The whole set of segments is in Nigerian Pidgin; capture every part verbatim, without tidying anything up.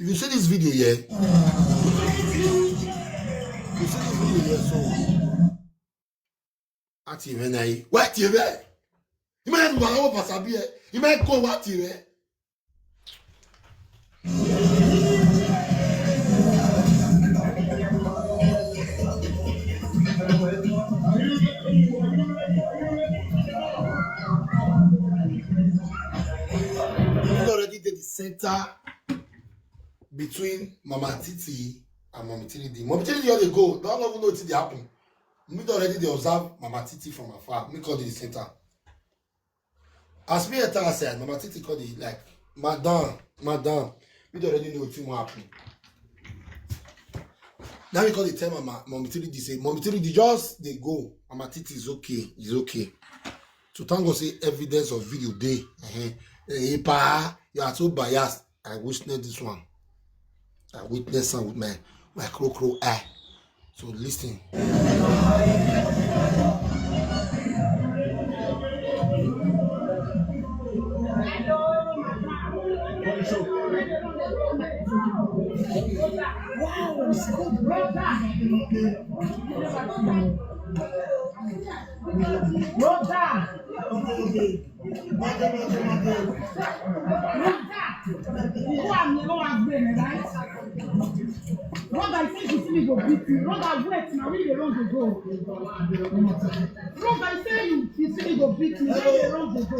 If you see this video here, you see this video here, so at even I what you read? You might go over Sabia. You might go what you read. Already did the center between Mama Titi and Mommy Three D. Mommy Three D, all they go. Don't even know what they happen. Me already they observe Mama Titi from afar. Me call the center. As me enter outside, Mama Titi call the like, "Madam, madam, we don't already know what happen." Now we call the tell Mama, Mommy Three D say, "Mommy Three D, just they go. Mama Titi is okay, it's okay." So thank God say evidence of video day. Uh-huh. Eh, pa, you are so biased. I witness this one. I witness am with my my crow crow eye. So listen. Rhoda! Rhoda! Who am I? No one been, right? Rhoda, you say you see me go beat you. Rhoda, wait now, we dey run the go. Rhoda, you say you you see me go beat you. Where dey run the go?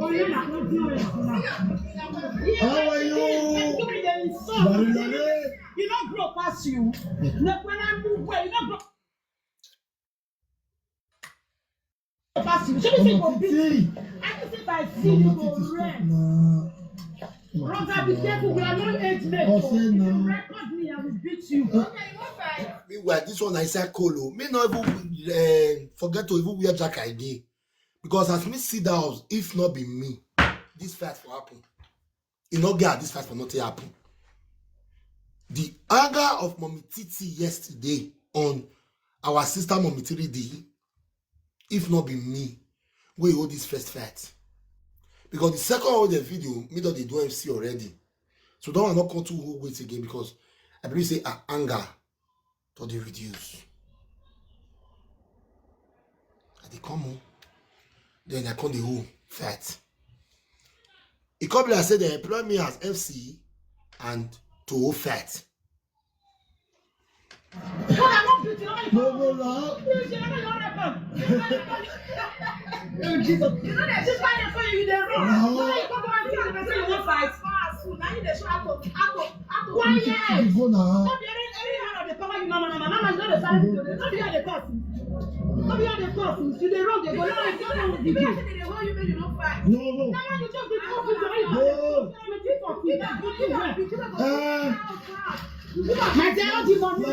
Oh, you na no do it now. How are you? You dey insult. Very lovely. You no grow pass you. No, when I move well, you no grow. Pass you. Shey you go beat me? I think say if I see you go red. Rhoda, be careful. We are not age mate. If you record me, I will beat you. Meanwhile, this one I say Kolo. Me not even uh, forget to even wear jacket again. Because as me see that house, if not be me, this fight for happen. E no get this fight for nothing happen. The anger of Mommy Titi yesterday on our sister Mommy Three D, if not be me, wey hold this first fight. Because the second one, the video, me don dey do M C already. So that one no come too hold weight again because I believe say her anger to dey reduce. I dey come home, then I come dey hold fight. E come be like say dem employ me as M C and to hold fight. No, no, no. Quiet. You go now. No be any, any man of the power you mama, mama, mama, you no dey silent today. No be you dey cause. No be you dey cause. You dey run, dey go. No, I don't know the way. No, no. Now you just dey talk with your No. My dear, all the money, if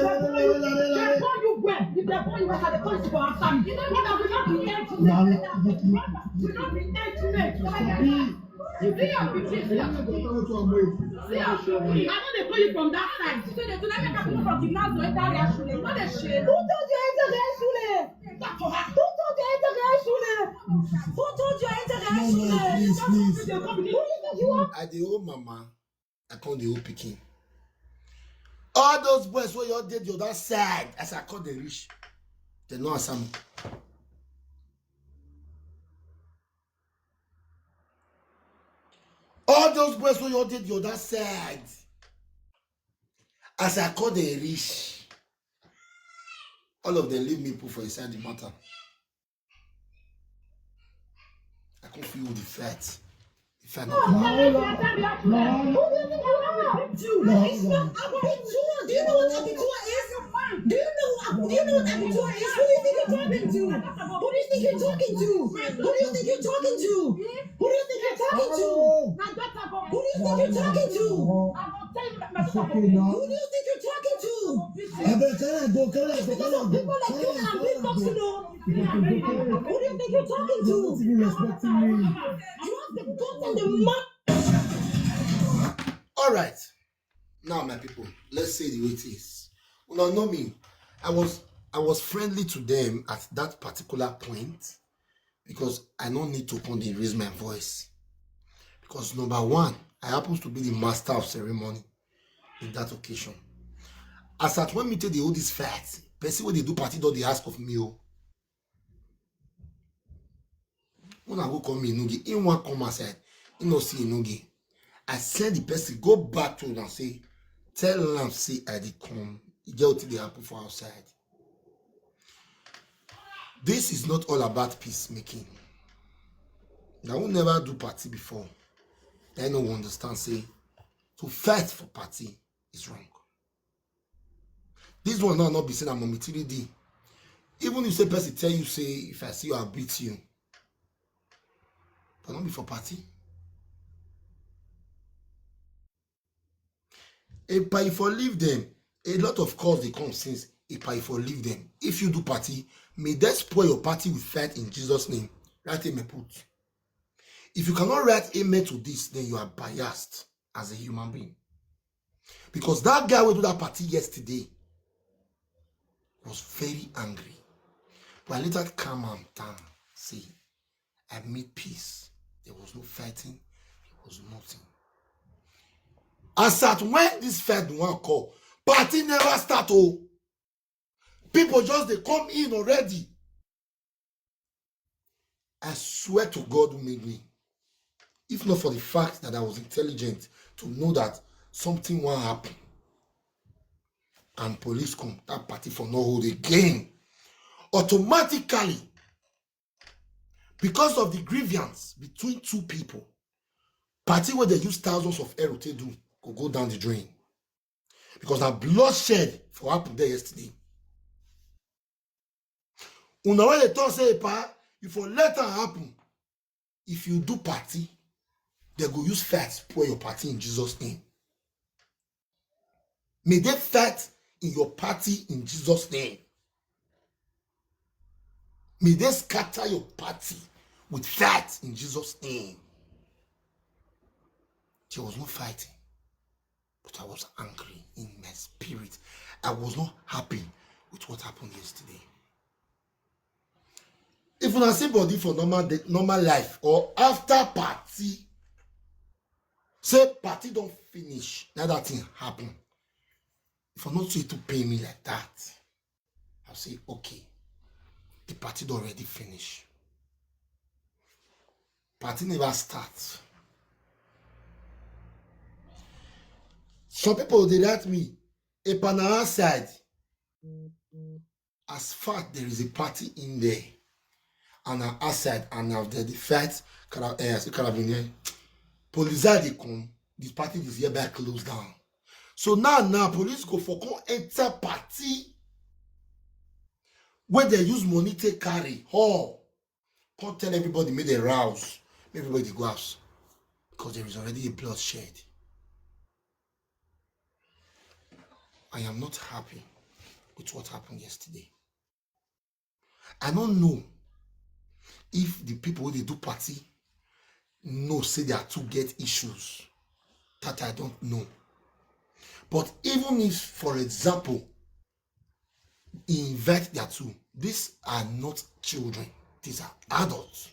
they born you well, if they born you well, they come for our family. What are we not be intimate? We not be intimate. See your pikin, see your pikin. See your pikin. I know they call you from that side. So they do not make people from gymnasium enter their shule. What a shame. Who told you enter their shule? Who told you enter their shule? Who told you enter their shule? No, no, please, please. Who you think you are? I dey owe mama. I come dey owe pikin. All those boys wey you dey the other side, as I call them reach, they no answer me. All those boys wey you dey the other side, as I call them reach, all of them leave me put for inside the matter. I can feel the fight. The fight. No, no, no, no, no. Who do you think you are? Abitua. It's not Abitua. Do you know what Abitua is? Do you know, do you know what Abitua is? Who do you think you're talking to? Who do you think you're talking to? Who do you think you're talking to? Who do you think you're talking to? Who do you think you're talking to? It's okay now. Who do you think you're talking to? I bet, can I go? Can I go? It's because of people like you that I'm being talked to, though. Who do you think you're talking to? You're not even respecting me. You have the guts and the mouth. All right. Now, my people, let's say the way it is. Una know me. I was I was friendly to them at that particular point because I no need to come dey raise my voice. Because number one, I happens to be the master of ceremony. in that occasion. As at when me take dey hold this fight, person wey dey do party don dey ask of me o. Una go call me Inuge. He wan come outside. He no see Inuge. I send the person go back to una say, tell am say I dey come. E get wetin dey happen for outside. This is not all about peacemaking. Na who never do party before, I no understand say to fight for party is wrong. This one now not be say na Mommy three D. Even if say person tell you say if I see you, I'll beat you. But not be for party. Epa, if I leave them, a lot of calls dey come since. Epa, if I leave them, if you do party, may they spoil your party with fight in Jesus' name. Write amen put. If you cannot write amen to this, then you are biased as a human being. Because that guy wey do that party yesterday was very angry. But I later calm am down. See, I made peace. There was no fighting. There was nothing. As at when this fight wan call, party never start o. People just dey come in already. I swear to God who made me, if not for the fact that I was intelligent to know that something wan happen and police come, that party for no hold again. Automatically, because of the grievance between two people, party wey dey use thousands of euro take do go go down the drain. Because na bloodshed for happen there yesterday. Una wey dey talk say, "Epa, you for let am happen." If you do party, they go use fight spoil your party in Jesus' name. May they fight in your party in Jesus' name. May they scatter your party with fight in Jesus' name. There was no fighting, but I was angry in my spirit. I was not happy with what happened yesterday. If una see body for normal day, normal life or after party, say party don finish, na that thing happen. If I not see to pay me like that, I'll say, "Okay, the party don already finish." Party never start. Some people dey write me, "Epa, na outside." As far there is a party in there, and na outside, and na the, the fight, Kara-, eh, I say Karabin, eh, police dey come, the party is hereby closed down. So now, now police go for come enter party wey dey use money take carry hall. Come tell everybody make they rouse, make everybody go house, because there is already a bloodshed. I am not happy with what happened yesterday. I don't know if the people wey dey do party know say their two get issues. That I don't know. But even if, for example, he invite their two, these are not children. These are adults.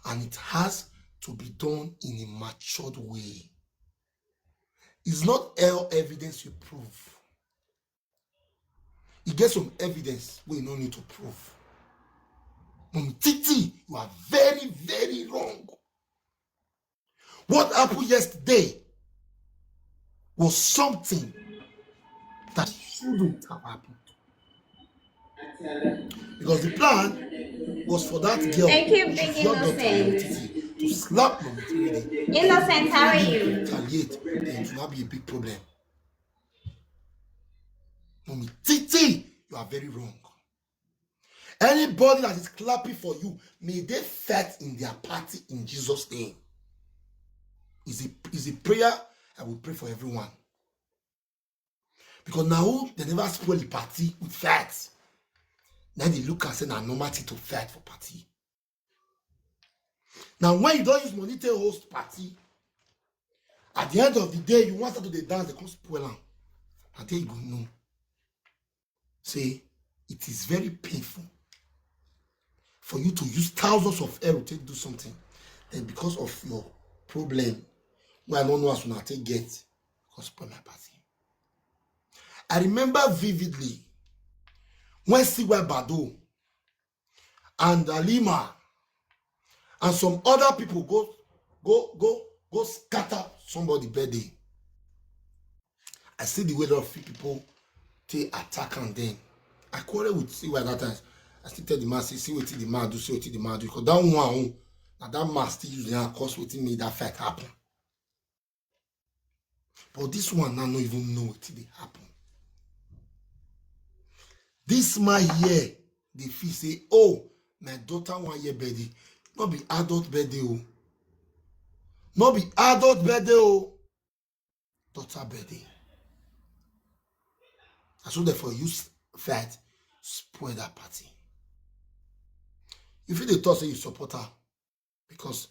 And it has to be done in a matured way. It's not all evidence you prove. You get some evidence wey you no need to prove. Mummy Titi, you are very, very wrong. What happened yesterday was something that shouldn't have happened. Because the plan was for that girl, Thank you, which is big your daughter, Mummy Innocent. Titi, to slap Mummy Titi. Innocent, how are If you you? retaliate, then it will not be a big problem. Mummy Titi, you are very wrong. Anybody that is clapping for you, may they fight in their party in Jesus' name. Is a, is a prayer I will pray for everyone. Because now they never spoil the party with fight. Now they look and say na normal thing to fight for party. Now when you don't use money to host party, at the end of the day, you want to dey dance, they come spoil am. And then you go know. Say, it is very painful for you to use thousands of euro to do something. Then because of your problem, wey I don't know as una take get, come spoil my party. I remember vividly when Siwa Bado and Alima and some other people go go go go scatter somebody birthday. I see the way a lot of people take attack and then I quarrel with Siwa that time. I still tell the man, say, see what the man do, see what the man do. Because that one, oh, now that man still use the hand cause wetin make that fight happen. But this one now no even know what they happen. This man here, they feel say, oh, my daughter one year birthday. Not be adult birthday, oh. Not be adult birthday, oh. Daughter birthday. I so therefore use fight, spoil that party. If you dey talk say you support her, because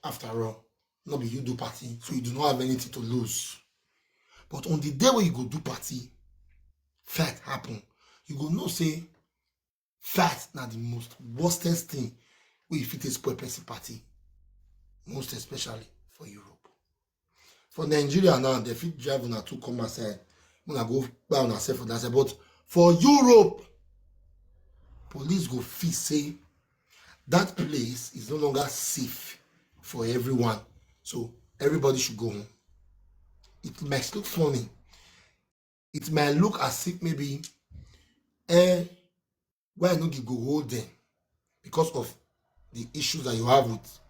after all, not be you do party, so you do not have anything to lose. But on the day where you go do party, fight happen. You go know say fight na the most worstest thing where you fit spoil person party, most especially for Europe. For Nigeria now, they fit drive una to come outside. Una go buy una self for that side. But for Europe, police go feel say that place is no longer safe for everyone. So everybody should go home. It might look funny. It might look as if maybe eh, why no go hold them because of the issues that you have with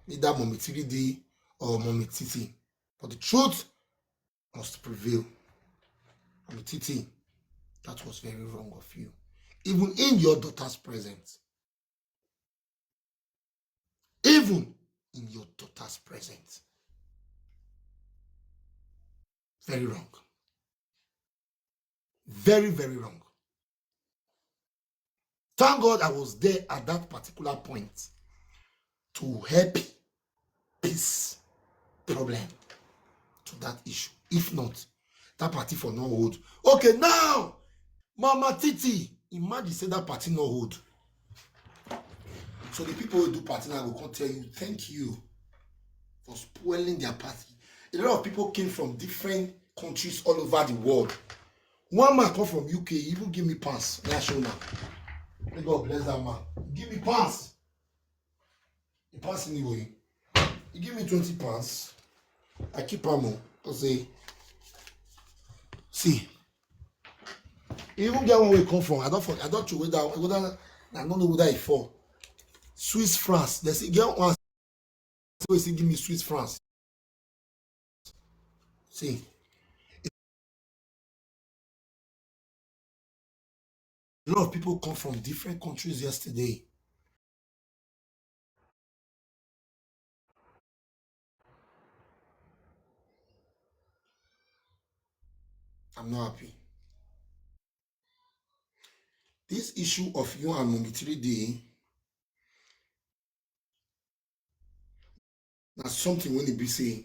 either Mommy T D or Mommy T T. But the truth must prevail. Mommy T T, that was very wrong of you. Even in your daughter's presence, even in your daughter's presence, very wrong. Very, very wrong. Thank God I was there at that particular point to help peace problem to that issue. If not, that party for no hold. Okay, now, Mama Titi, imagine say that party no hold. So the people who do party now will come tell you, thank you for spoiling their party. A lot of people came from different countries all over the world. One man come from U K, he even give me pass. May I show now? May God bless that man. Give me pass. He pass anyway. He give me twenty pounds. I keep am on. I say, see. He even get one way come from. I don't for- I don't know whether whether I don't know whether he fall. Swiss francs. They say get one wey say give me Swiss francs. See, a lot of people come from different countries yesterday. I'm not happy. This issue of you and Mommy three D na something wey e be say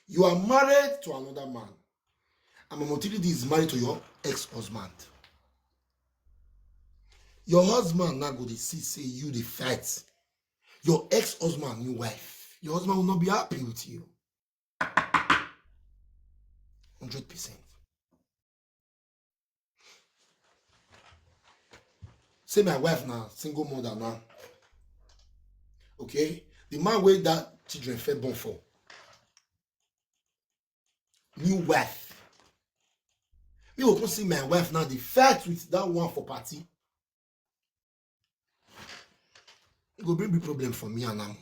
you are married to another man and Mommy three D is married to your ex-husband. Your husband now go dey see say you dey fight. Your ex-husband new wife. Your husband will not be happy with you. Hundred percent. Say my wife now, single mother now. Okay? The man wey that children fed born for. New wife. You go come see my wife now, dey fight with that one for party. E go bring big problem for me and am.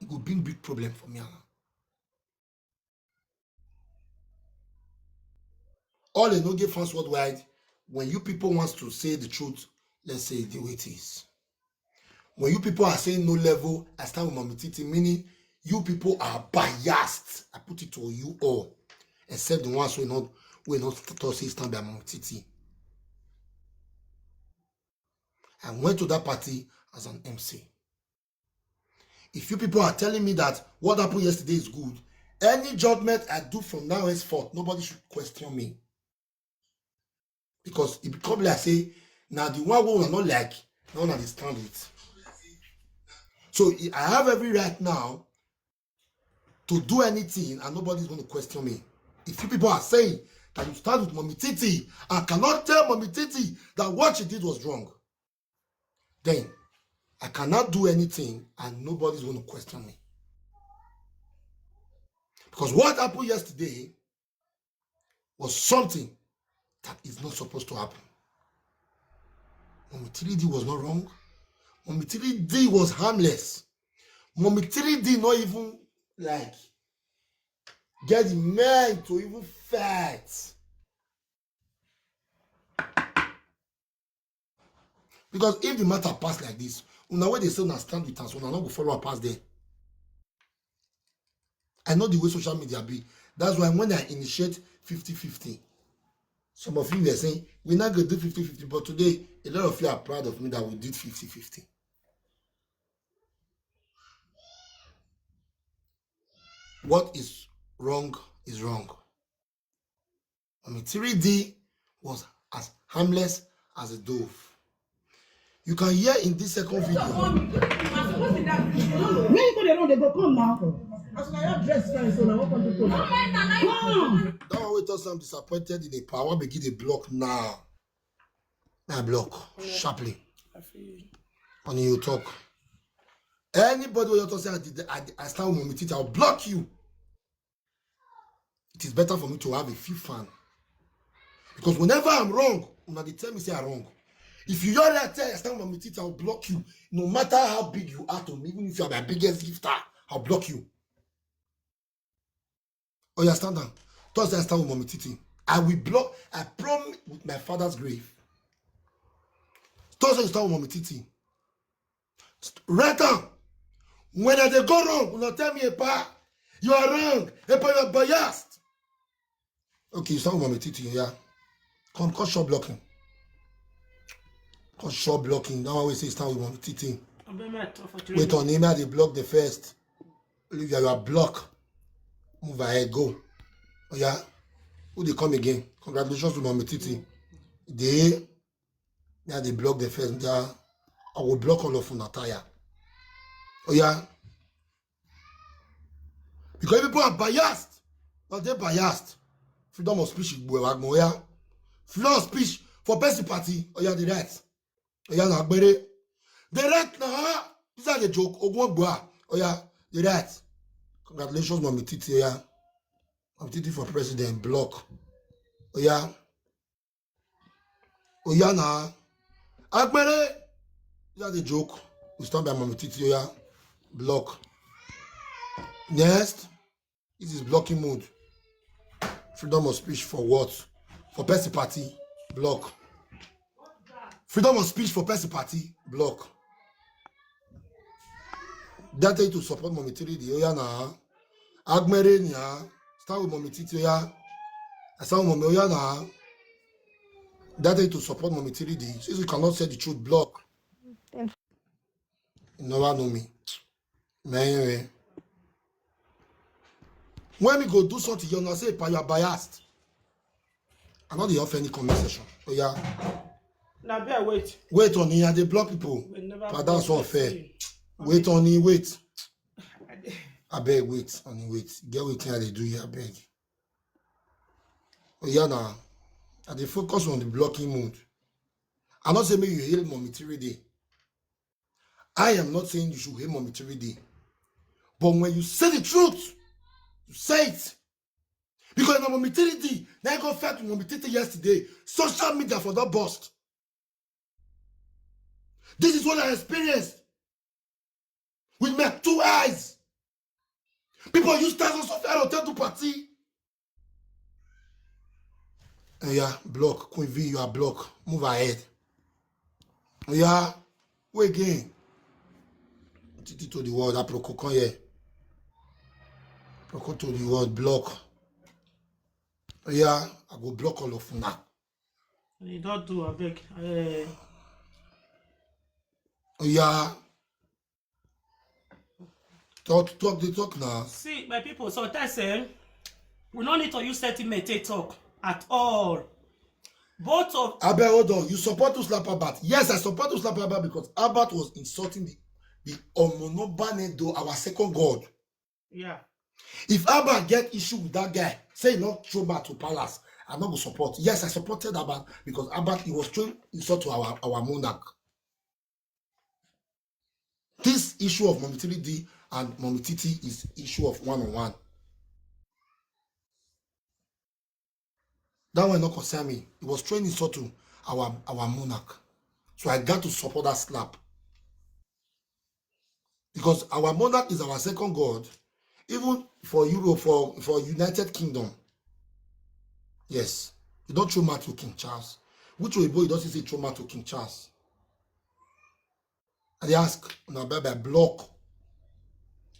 E go bring big problem for me and am. All Enoge fans worldwide, when you people wants to say the truth, let's say it the way it is. When you people are saying no level, I stand with Mommy Titi, meaning you people are biased. I put it to you all, except the ones who not who not talk say stand by Mommy Titi. I went to that party as an M C. If you people are telling me that what happened yesterday is good, any judgment I do from now henceforth, nobody should question me. Because it become like say, now the one we not like, no one understand it. So I have every right now to do anything and nobody's going to question me. If you people are saying that you stand with Mommy Titi and cannot tell Mommy Titi that what she did was wrong, then I cannot do anything and nobody's going to question me. Because what happened yesterday was something that is not supposed to happen. Mommy three D was not wrong. Mommy three D was harmless. Mommy three D not even, like, get the men to even fight. Because if the matter pass like this, una wey dey say una stand with us, una no go follow am pass there. I know the way social media be. That's why when I initiate fifty fifty, some of you were saying, "We not go do fifty fifty," but today, a lot of you are proud of me that we did fifty fifty. What is wrong is wrong. I mean, three D was as harmless as a dove. You can hear in this second video. Where you go dey run dey go? Come now. As una your dress fine so na what come do come? Come. That one wey talk say I'm disappointed in the power begin dey block now. Na block sharply. I feel you. On you talk. Anybody wey you talk say I did, I, I stand with Mommy Titi, I'll block you. It is better for me to have a few fans. Because whenever I'm wrong, una dey tell me say I'm wrong. If you hear that, tell I stand with Mommy Titi, I'll block you. No matter how big you are to me, even if you are my biggest gifter, I'll block you. Oh, you stand down. Thursday, I stand with Mommy Titi. I will block. I promise with my father's grave. Thursday, you stand with Mommy Titi. Right on. When I dey go wrong, you not tell me, "Epa, you are wrong. Epa, you are biased." Okay, you stand with Mommy Titi, yeah. Come, come short blocking. Come short blocking. That one we say stand with Mommy Titi. Wait on him, I dey block the first. Olivia, you are block. Move ahead, go. Oh yeah. Who dey come again? Congratulations to Mommy Titi. They, yeah, they block the first. Yeah. I will block all of una tire. Oh yeah. Because people are biased. But they biased. Freedom of speech, oh yeah. Freedom of speech for person party. Oh yeah, the right. Oh yeah, na agbere. The right na. This is a joke. Ogun Ogboa. Oh yeah, the right. Congratulations, Mommy Titi. Oh yeah. Mommy Titi for president. Block. Oh yeah. Oh yeah, na. Agbere. This is a joke. We stand by Mommy Titi. Oh yeah. Block. Next. This is blocking mode. Freedom of speech for what? For person party. Block. Freedom of speech for person party. Block. That tell you to support Mommy three D. Oh yeah, na. Agbere ni, ah. Stand with Mommy Titi. Oh yeah. I stand with Mommy. Oh yeah, na. That tell you to support Mommy three D. Since you cannot say the truth, block. You never know me. Man, when we go do something, you know, say, "Pa, you are biased." I know they offer any comment section. Oh yeah. Now bear wait. Wait on here, they block people. We never But that's block not fair. Person. Wait on it, wait. I beg, wait on it, wait. Get wetin I dey do here, I beg. Oh yeah, now. I dey focus on the blocking mode. I not say make you hail Mommy three D. I am not saying you should hail Mommy three D. But when you say the truth, you say it. Because na Mommy three D, na go fight with Mommy three D yesterday. Social media for that burst. This is what I experienced with my two eyes. People use thousands of euro to do party. Oh yeah, block. Queen V, you are block. Move ahead. Oh yeah, wait again. Titi to the world. Aproko come here. Aproko to the world. Block. Oh yeah, I go block all of una. You don't do, I beg. Eh. Oh yeah. Talk, talk, they talk now. See, my people, sometimes, eh, we no need to use sentiment take talk at all. Both of Abeg, hold on. You support to slap Albert? Yes, I support to slap Albert because Albert was insulting the The Omonobanedo, our second god. Yeah. If Abba get issue with that guy, say he not throw back to palace, I not go support. Yes, I supported Abba because Abba, he was throwing insult to our, our monarch. This issue of Mommy three D and Mommy T T is issue of one on one. That one not concern me. It was throwing insult to our, our monarch. So I got to support that slap. Because our monarch is our second god, even for Europe, for, for United Kingdom. Yes. You don't throw mouth to King Charles. Which Oyibo you don't see throw mouth to King Charles? I dey ask, na bye bye, block.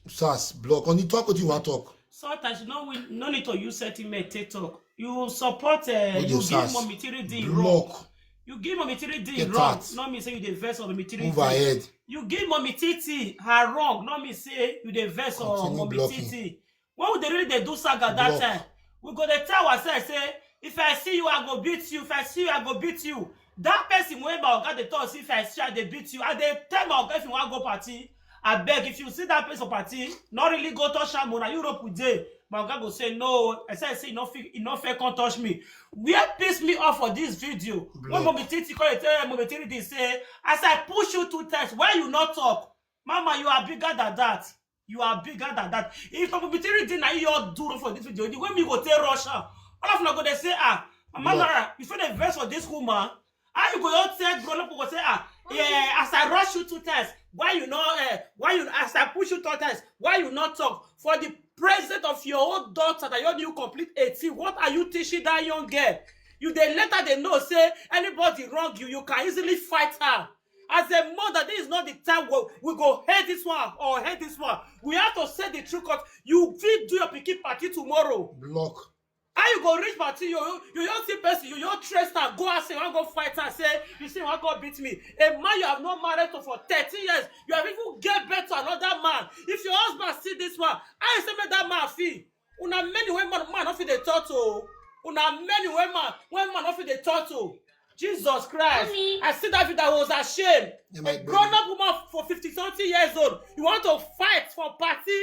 Sars, block. On the talk, what you want talk? Sometimes you know we no need to use sentiment take talk. You support, uh, With you your give Sars. Mommy three D wrong. Block. You give Mommy three D Get wrong. Out. Not me say you dey vex on Mommy three D. Move ahead. You give Mommy T T her wrong. Not me say you dey vex on Continue Mommy blocking. T T. When we dey really dey do saga that Block. Time, we go dey tell ourselves say, "If I see you, I go beat you. If I see you, I go beat you." That person wey my oga dey talk say, "If I see you, I dey beat you." I dey tell my oga if you wan go party, abeg, if you see that person for party, no really go touch am o. Na Europe we dey. My oga go say, "No, I say, say you no fit, you no fit come touch me." Where piss me off for this video? When Block. Mommy T T come dey tell Mommy three D say, "As I push you two times, why you not talk?" Mama, you are bigger than that. You are bigger than that. If Mommy three D na you all do for this video, the way me go take rush am, all of una go dey say, "Ah, Mama Block. Nara, you fit dey vex for this woman." How you go just tell grown up people say, "Ah, yeah, as I rush you two times, why you not, eh, why you, as I push you two times, why you not talk?" For the presence of your own daughter that you new complete eighteen, what are you teaching that young girl? You dey let her dey know say anybody wrong you, you can easily fight her. As a mother, this is not the time we, we go hate this one or hate this one. We have to say the truth 'cause you fit do your pikin party tomorrow. Block. How you go reach party, you, you, you don't see person, you, you trace her, go and say, "I go fight her," say, "You see, I go beat me." A man you have not married to for thirty years, you have even gave birth to another man. If your husband see this one, I say make that man feel. Una many women, man, man, no fit dey talk to. Una many women, women, no fit dey talk to. Jesus Christ. Mommy. I see that video, I was ashamed. Yeah, my A grown up woman for fifty something years old. You want to fight for party?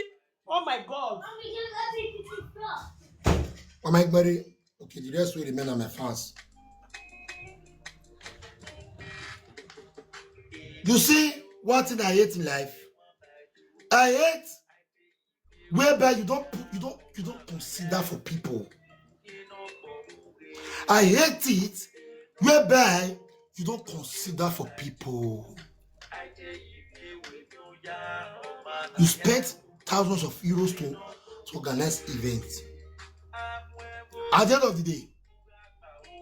Oh my God. Mommy, you let me pick it up. Mama Igbere, okay, the rest will remain on my fans. You see, one thing I hate in life, I hate whereby you don't put, you don't, you don't consider for people. I hate it whereby you don't consider for people. You spent thousands of euros to, to organize events. At the end of the day,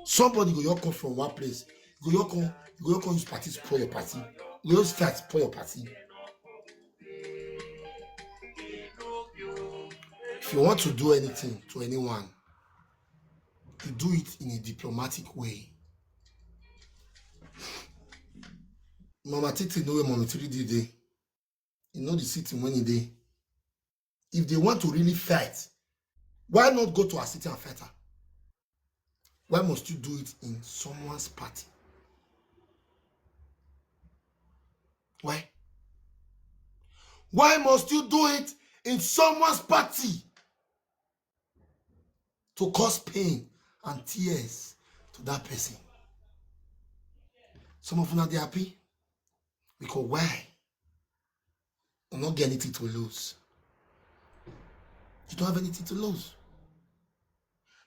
somebody go your come from one place. Go your come, go your come use party spoil your party. You use fight spoil your party. If you want to do anything to anyone, you do it in a diplomatic way. Mama Titi know where Mommy three D dey. You know the city when he dey. If they want to really fight, why not go to her city and fight her? Why must you do it in someone's party? Why? Why must you do it in someone's party to cause pain and tears to that person? Some of una dey happy because why? You no get anything to lose. You don't have anything to lose.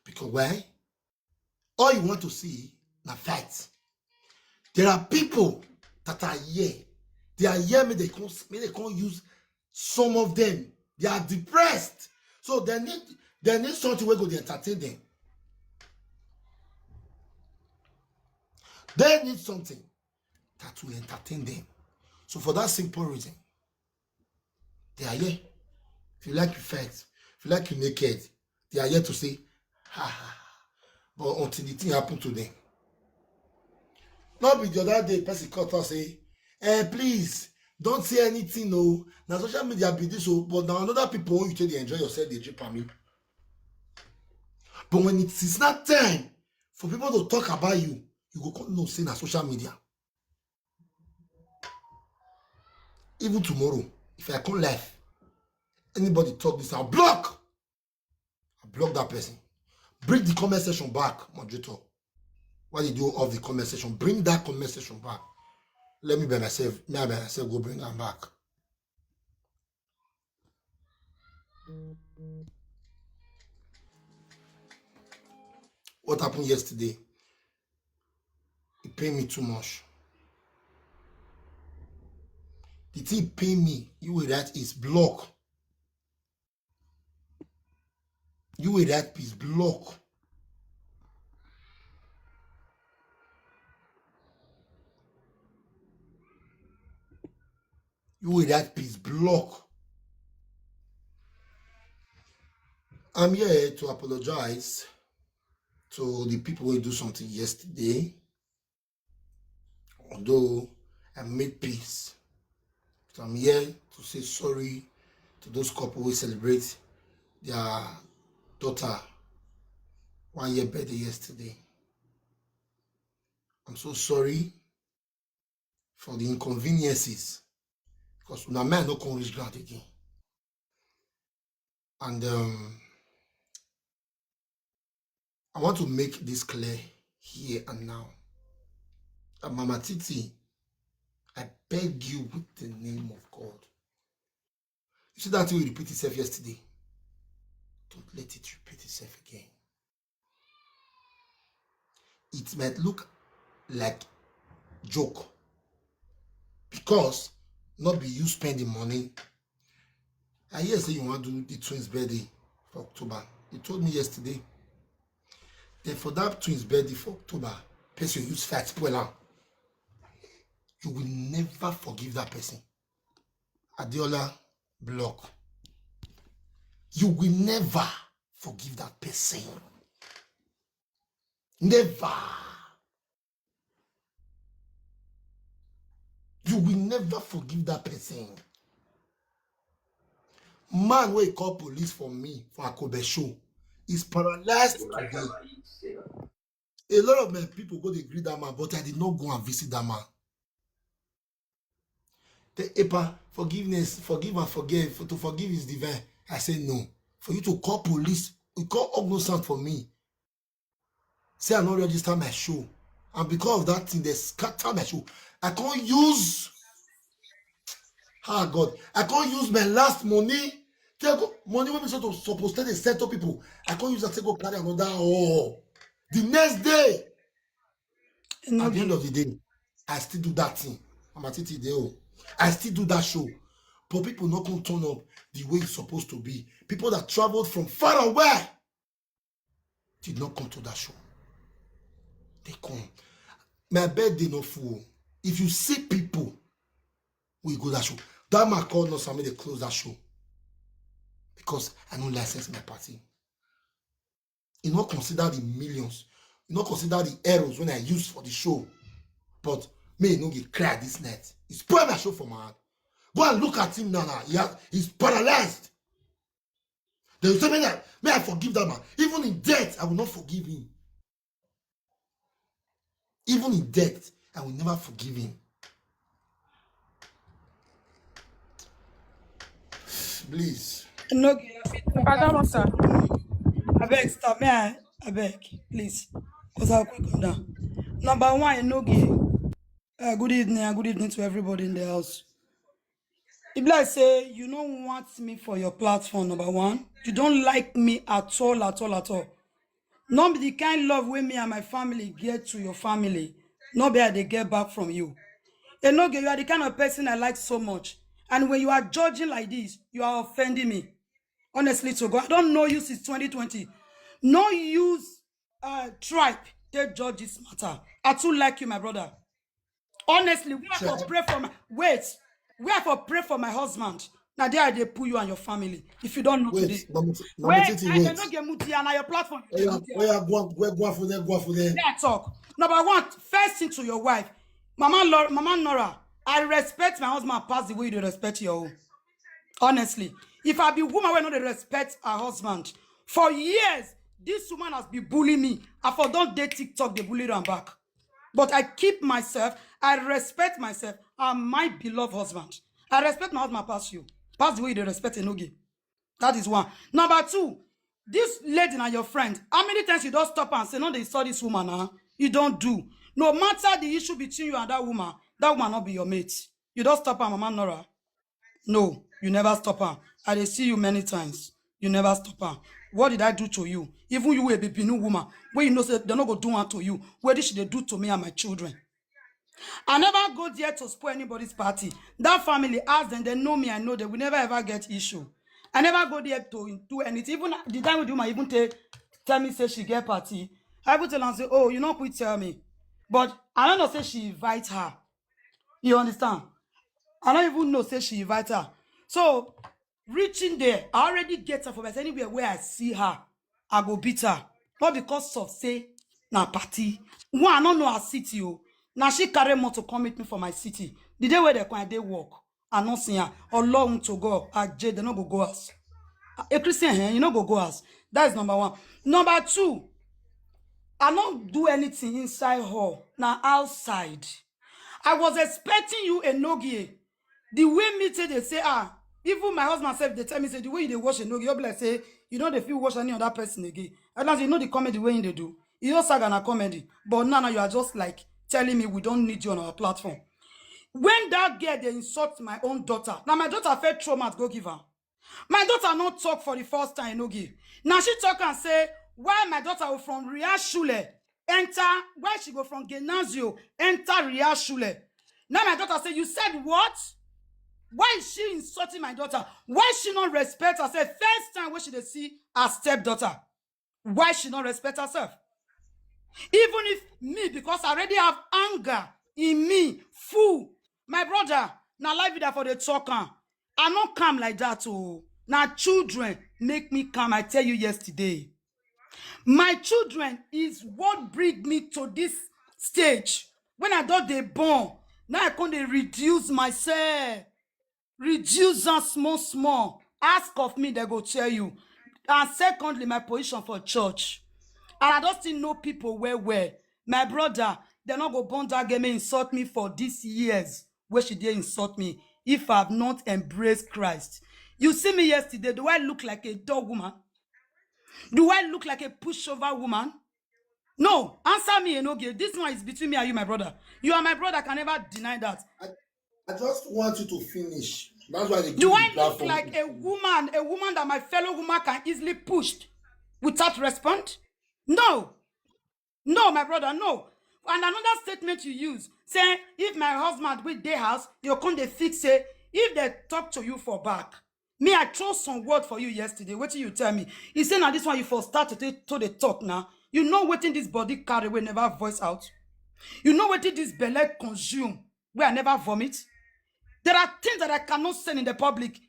Because why? All you want to see na fight. There are people that are here. They are here, make they come, make they come use some of them. They are depressed. So they need, they need something wey go dey entertain them. They need something that will entertain them. So for that simple reason, they are here. If you like, you fight. If you like, you naked. They are here to say, "Ha, ha, ha." But until the thing happen to them. Not be the other day, person come talk say, "Eh, please, don't say anything, no. Na social media be this, oh, but now another people when you take they enjoy yourself, they drip on me." But when it is not time for people to talk about you, you go come know say na social media. Even tomorrow, if I come live, anybody talk this, I'll block. I block that person. Bring the comment section back, moderator. What they do of the comment section? Bring that comment section back. Let me by myself, me by myself go bring am back. What happened yesterday? It pained me too much. The thing pain me. You will write is block. You will write is block. You will write is block. I'm here to apologize to the people who do something yesterday. Although I made peace, so I'm here to say sorry to those couple who celebrate their daughter one year birthday yesterday. I'm so sorry for the inconveniences, because una mind no come reach ground again. And um, I want to make this clear here and now. Uh, Mama Titi, I beg you with the name of God. You see that thing repeat itself yesterday? Don't let it repeat itself again. It might look like joke, because not be you spend the money. I hear say you want to do the twins' birthday for October. You told me yesterday. Then for that twins' birthday for October, person use fight spoil am. You will never forgive that person. Adeola, block. You will never forgive that person. Never. You will never forgive that person. Man wey call police for me for Akobe show is paralyzed today. A lot of my people go dey greet that man, but I did not go and visit that man. The Epa, forgiveness, forgive and forgive. For, to forgive is divine. I say no. For you to call police, you call Ognosant for me. Say I no register my show. And because of that thing, they scatter my show. I can't use, ah, God, I can't use my last money. Take go, money wey be so to suppose take dey settle people. I can't use that to go carry another. Oh, the next day, at the end of the day, I still do that thing. I'm at it today. Oh, I still do that show. But people not gonna turn up the way it's supposed to be. People that traveled from far away did not come to that show. They come. My birthday not full. If you see people, we go that show. That man called us and make they close that show. Because I no license my party. You not consider the millions. You not consider the euros when I use for the show. But me no get cry this night. He spoil my show for my hand. Go and look at him now. Now he has, he's paralyzed. They will say, may I, may I forgive that man? Even in death, I will not forgive him. Even in death, I will never forgive him. Please. No, Father, sir. I beg, stop. May I? I beg, please. Because I'll quick come down. Number one, Enoge. Uh, good evening and good evening to everybody in the house. If I say you don't want me for your platform, number one, you don't like me at all, at all, at all. Not be the kind love wey me and my family get to your family. Not be I dey get back from you. Enoge, you are the kind of person I like so much. And when you are judging like this, you are offending me. Honestly to God, I don't know you since twenty twenty. No use uh, tribe to judge this matter. I too like you, my brother. Honestly, we have to pray for my wait. We have to pray for my husband. Now there they pull you and your family. If you don't know today. Wait, Mama Titi, wait. Not get muti and your platform. Where you go for there, go for there. Yeah, talk. Number one, first thing to your wife. Mama Laura, Mama Nora, I respect my husband past the way you respect your own. Honestly, if I be woman wey no dey respect her husband, for years, this woman has been bullying me. I for don dey TikTok dey bully am back. But I keep myself, I respect myself and my beloved husband. I respect my husband pass you. Pass the way you dey respect Enogie. That is one. Number two, this lady na your friend. How many times you don stop am say, "No dey insult this woman, ah? You don't do." No matter the issue between you and that woman, that woman not be your mate. You don stop am, Mama Nora. No, you never stop am. I dey see you many times. You never stop am. What did I do to you? Even you, a Bibinu woman, wey you know say dem no go do am to you. Wetin she dey do to me and my children? I never go there to spoil anybody's party. That family, ask them, they know me, I know them. We never ever get issue. I never go there to do anything. Even the time with the woman even tell, tell me say she get party, I even tell am say, "Oh, you no quick tell me." But I don't know say she invite her. You understand? I don't even know say she invite her. So reaching there, I already get her for myself. Anywhere where I see her, I go beat her. Not because of say na party. One, I don't know her city o. Now she carry motor come meet me for my city. The day where they come, I dey work. I no see her. Ọlọ́run to God, I jade, they no go go house. A Christian, eh, you no go go house. That is number one. Number two, I no do anything inside her. Na outside. I was expecting you, Enogie. The way me take dey say, ah, even my husband sef dey tell me say the way you dey wash Enogie, you be like say you no dey fit wash any other person again. At last, you know the comedy wey him dey do. You know saga na comedy, but now, now you are just like telling me we don't need you on our platform. When that girl dey insult my own daughter, now my daughter felt trauma go give her. My daughter no talk for the first time, Enogie. Now she talk and say, "Why my daughter go from Riashule enter, why she go from Gymnasio enter Riashule?" Now my daughter say, "You said what? Why is she insulting my daughter? Why she not respect herself?" First time when she dey see her stepdaughter, why she not respect herself? Even if me, because I already have anger in me, fool, my brother, na life be that for the talk am. I not come like that. Oh, now children make me come. I tell you yesterday, my children is what bring me to this stage. When I don dey born, now I come dey reduce myself. Reduce am small small. Ask of me, they go tell you. And secondly, my position for church. And I don't still know people well well. My brother, they not go born that girl, may insult me for these years where she dey insult me if I have not embraced Christ. You see me yesterday, do I look like a dog woman? Do I look like a pushover woman? No, answer me, Enogie. This one is between me and you, my brother. You are my brother, I can never deny that. I just want you to finish. That's why they give Do you I the look platform. like a woman, a woman that my fellow woman can easily pushed without respond? No. No, my brother, no. And another statement you use, say, "If my husband with dey house, you come dey fix say, if they talk to you for back." Me, I chose some word for you yesterday. What you tell me? He said, "Now this one you for start to, take, to the talk now. You know what in this body carry will never voice out. You know what in this belly consume where I never vomit." There are things that I cannot say in the public.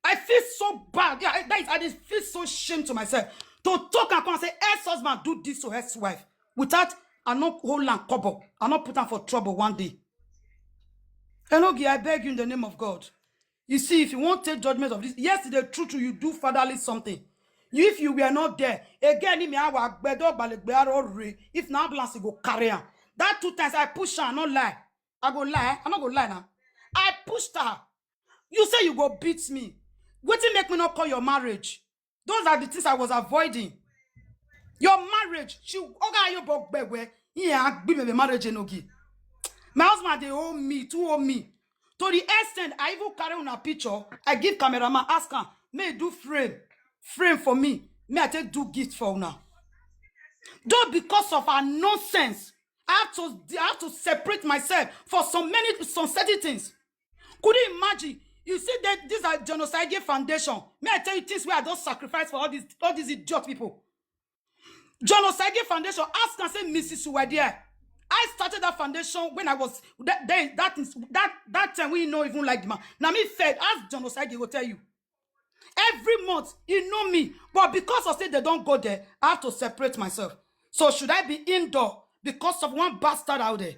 I feel so bad. Yeah, I, that is, I just feel so shame to myself to talk and come and say, "Ex-husband do this to ex-wife," without I not hold and cover. I not put am for trouble one day. Enogie, I beg you in the name of God. You see, if you want take judgment of this, yesterday, true, true, you do fatherly something. You, if you were not there, again, me, I will gbedo balegbe aro re. If na ambulance, e go carry am. That two times I push her, I not lie. I go lie. I not go lie now. I pushed her. You say you go beat me. Wetin make me not call your marriage? Those are the things I was avoiding. Your marriage, she oga yo bok bewe. Yeah, be me marriage, Enogie. My husband, they owe me, too owe me. To the extent I even carry on a picture, I give cameraman, ask her, may do frame, frame for me. May I take do gift for una. Though because of her nonsense, I have to, I have to separate myself for some many, some certain things. Could you imagine? You see that these are Genocide Foundation. May I tell you things where I don't sacrifice for all these, all these idiot people. Genocide Foundation, ask and say, "Missus Uwadier, I started that foundation when I was that day, that is that that time we no even like the man. Now me fed, ask Genocide, he will tell you. Every month, you know me, but because of say they don't go there, I have to separate myself. So should I be indoor because of one bastard out there?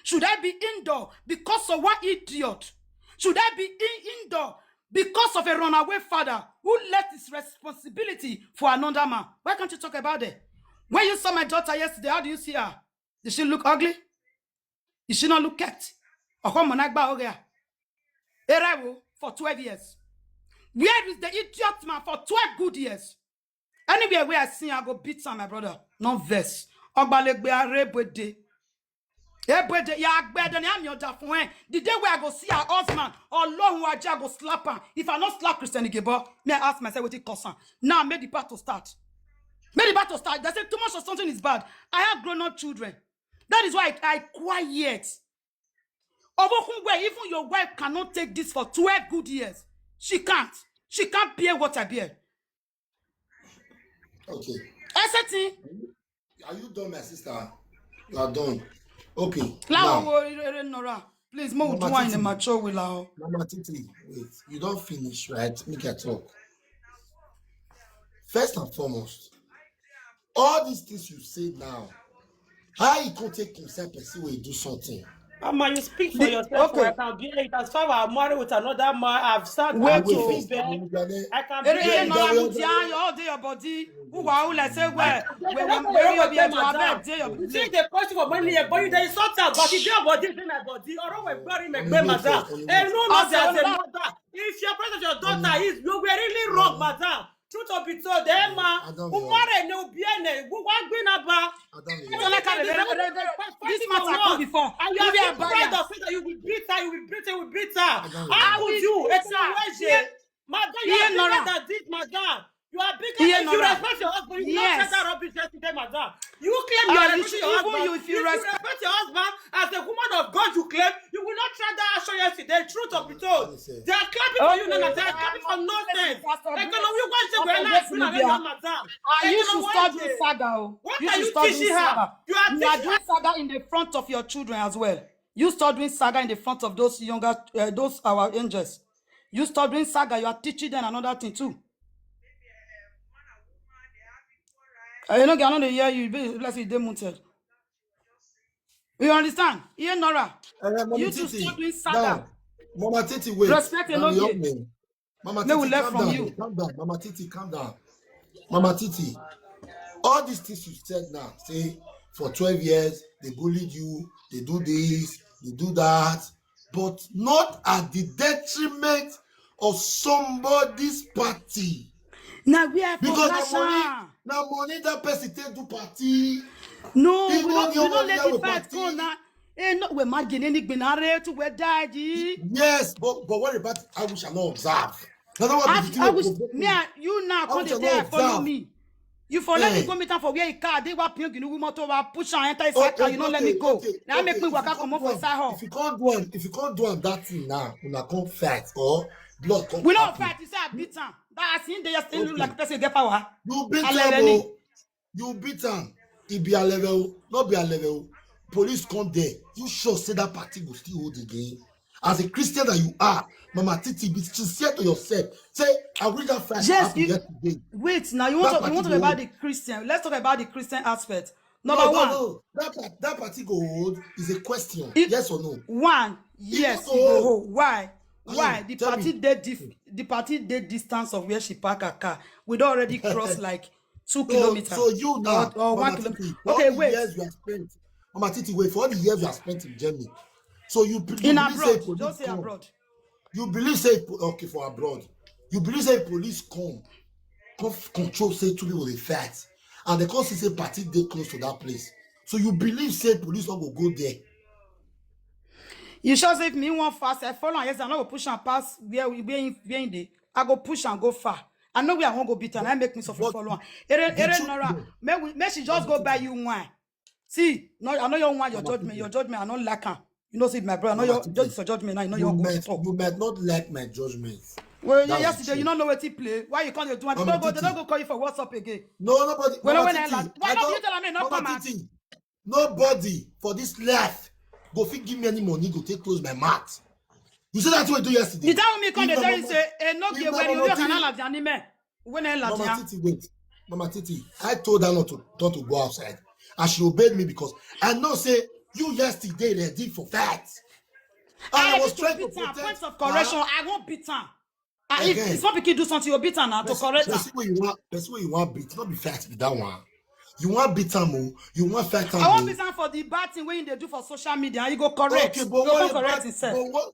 Should I be indoor because of one idiot? Should I be in, indoor because of a runaway father who left his responsibility for another man?" Why can't you talk about it? When you saw my daughter yesterday, how do you see her? Did she look ugly? Did she not look kept? Ọkọ mọ náà gbà ọgẹ à. Eré wo? for twelve years? Where is the idiot man for twelve good years? Anywhere where I see, I go beat am, my brother. No vex. Ogbalegbe are Ebuede. Ebuede, ya agbede ni ami oda fun, eh. The day where I go see her husband, Olorun Aja go slap am. If I no slap Christian Igebo, me I ask myself wetin cause am. Now make the battle start. Make the battle start. They say too much of something is bad. I have grown up children. That is why I, I quiet. Obokunwe, even your wife cannot take this for twelve good years. She can't. She can't bear what I bear. Okay. Ẹ ṣe tí. Are you done, my sister? You are done. Okay. Láwọn Now, wo eré nọra. Please, mo do Mama wine in Titi. Mature will. Mama Titi, wait. You don't finish, right? Make a talk. First and foremost, all these things you say now, how you can take concern person wey do something? Mama, you speak for The- yourself. okay. I can bear it. As far as I'm married with another man, I've sat Wait and o. to bear. I can Eré bear yẹn it. Nọra mu ti ayọ̀ all day your body. Who wa who like say where where where where be to abeg dey your You body. say they question for money, but you dey insult am, but you dey your body, dey my body. Ọ̀rọ̀ wẹ̀ gbọ́rí mi gbé, madam. Eh, no, no, Ọ̀sẹ̀ there's a ọ̀la. mother. If your presence, your daughter is, you were really wrong, madam. Truth to be told, eh, ma. Madam, Umare ne ubiene, wagwina ba. Madam, Don't like how they- they- they- they- this matter come before. And you You are be still a proud bias. of it that you will beat her, you will beat her, you will beat her. Madam, How could you? It's a waje. Madam, you Iye are bigger Nora. Than this, madam. You are bigger. Iye If you Nora. Respect your husband, you will Yes. not say that rubbish yesterday, madam. You claim you Ah, are you respecting should your even husband. You, if you If you respect respect your husband as a woman of God, you claim you will not try that action yesterday. Truth of be told, Listen. They are clapping for you now. Okay. They are clapping for nonsense. Pastor They Bruce. can only watch the Okay, way let's like you move here. Madam. Ah, They you can should watch stop doing it. saga. Oh. What You are should you stop doing teaching her? Saga. You are You are teaching doing saga in the front of your children as well. You stop doing saga in the front of those younger, uh, those our angels. You stop doing saga. You are teaching them another thing too. Uh, you know, I don't hear you. Be blessed, you dey muted. You understand? Iye Nora. Eh, Mama You too Titi, stop doing saga. now, Mama Titi, wait. Respect Now, alone you dey. help me. Mama May we Titi, learn calm from down. You. Calm down. Mama Titi, calm down. Mama Titi, all these things you said now, say for twelve years, they bullied you, they do this, they do that, but not at the detriment of somebody's party. Now we are for Because the money, Russia. Now money that person take do party. No, He we go don't, give we don't money let our the fight party. Go now. Eh, no, we imagine any gbenare to we die. Yes, but but what about I wish I not observe? That's what I, the thing I we wish go- me and you now I come wish the I day not follow observe. Me. You for let Eh. Me go meet am for where he car. They were paying you know motor wa push and enter his Okay, car. You don't let okay, me go. Okay, Now okay. Make me If walk you out come come up for do am- inside hall. If you can't do am, if you can't do am that thing now, una come fight or blood come We not happen. Fight. You say I beat him. That I seen they still look Okay. Like person get power. You beat Alele am ni. O. You beat am. It be a level, not be a level. Police come there. You sure say that party will still hold again? As a Christian that you are, Mama Titi, be sincere to yourself. Say, I read that fight Yes, happen you- yesterday. Wait now. You want That to you want to party talk about go- The Christian. Let's talk about the Christian aspect. Number No, no, one. No. That part, that party go hold is a question. If- Yes or no? One. Yes. go It go hold. Hold. Why? Alan, Why? The tell party me. They dif- the party they distance of where she park her car. We don't already cross like two So, kilometers. So you now, Or, or one Mama kilometer. Titi, for all Okay, the wait. Years you have spent, Mama Titi, wait, for all the years you have spent in Germany. So you, be- you In believe say abroad. Police Don't say come. Abroad. You believe say po- okay for abroad. You believe say police come, come f- control say two people dey fight, and they come see say party dey close to that place. So you believe say police no go go there? You sure say if me one fast, I follow and yes, I no go push and pass where we where in, where in dey. I go push and go far. I know where I won't go beat and I make me suffer But- follow. Ere the Ere truth Nora, is- may we may she just go buy you wine. See, no, I know you want your Mama judgment. Titi. Your judgment, I don't like her. You know, see my brother. I know Mama your Titi. Judge is your judgment. I know You your go might, stop. You might not like my judgments. Well, That's yesterday the you don't know what he play. Why you can't do one? Mama Don't go, they Titi. Don't go call you for WhatsApp again. No, nobody. Well, Mama when I Titi, like, why I don't don't- you tell me not Mama come out? Titi, nobody for this life go fit give me any money go take close my mouth. You see that what you do yesterday? You tell me come If they na tell you Mama- say eh no if get na where you Mama you Titi- can allow the anime. When I allow Mama the Titi, wait. Mama Titi, I told her not to not to go outside, and she obeyed me because I know say you yesterday ready for fight. And I, I was need to trying to beat her. Protect Points of her. Correction. I won't beat her. Ah, if Again. It's not because do something you beat her now to Person, correct her. Person wey you want, person wey you want beat, not be fight be that one. You want beat am o, you want fight am I won't o. Beat her for the bad thing when they do for social media. You go correct. Okay, You but go what correct about, himself. But what,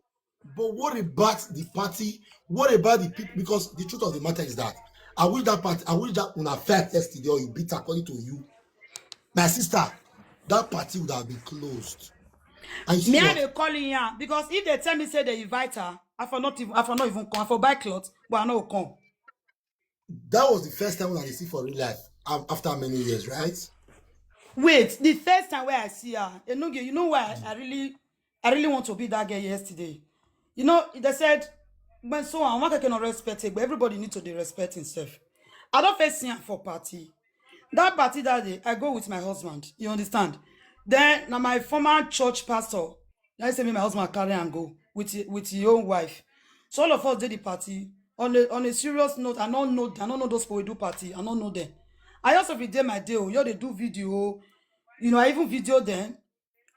But what about the party? What about the people? Because the truth of the matter is that I wish that party, I wish that una fight yesterday or you beat according to you. My sister, that party would have been closed. And you see Me, I what? dey call in here because if they tell me say they invite her, I for not even, I for not even come. I for buy cloth, but I no come. That was the first time I see for real life, um, after many years, right? Wait, the first time where I see her, Enoge, you know why I really, I really want to be that girl yesterday. You know, they said when so I want to respect it, but everybody need to dey respect himself. I don't first see her for party. That party that day, I go with my husband. You understand? Then now my former church pastor, I say me my husband carry and go with with his own wife. So all of us did the party. On a on a serious note, I don't know, I don't know those people we do party. I don't know them. I also be there my day. Oh, you they do video. You know, I even video them.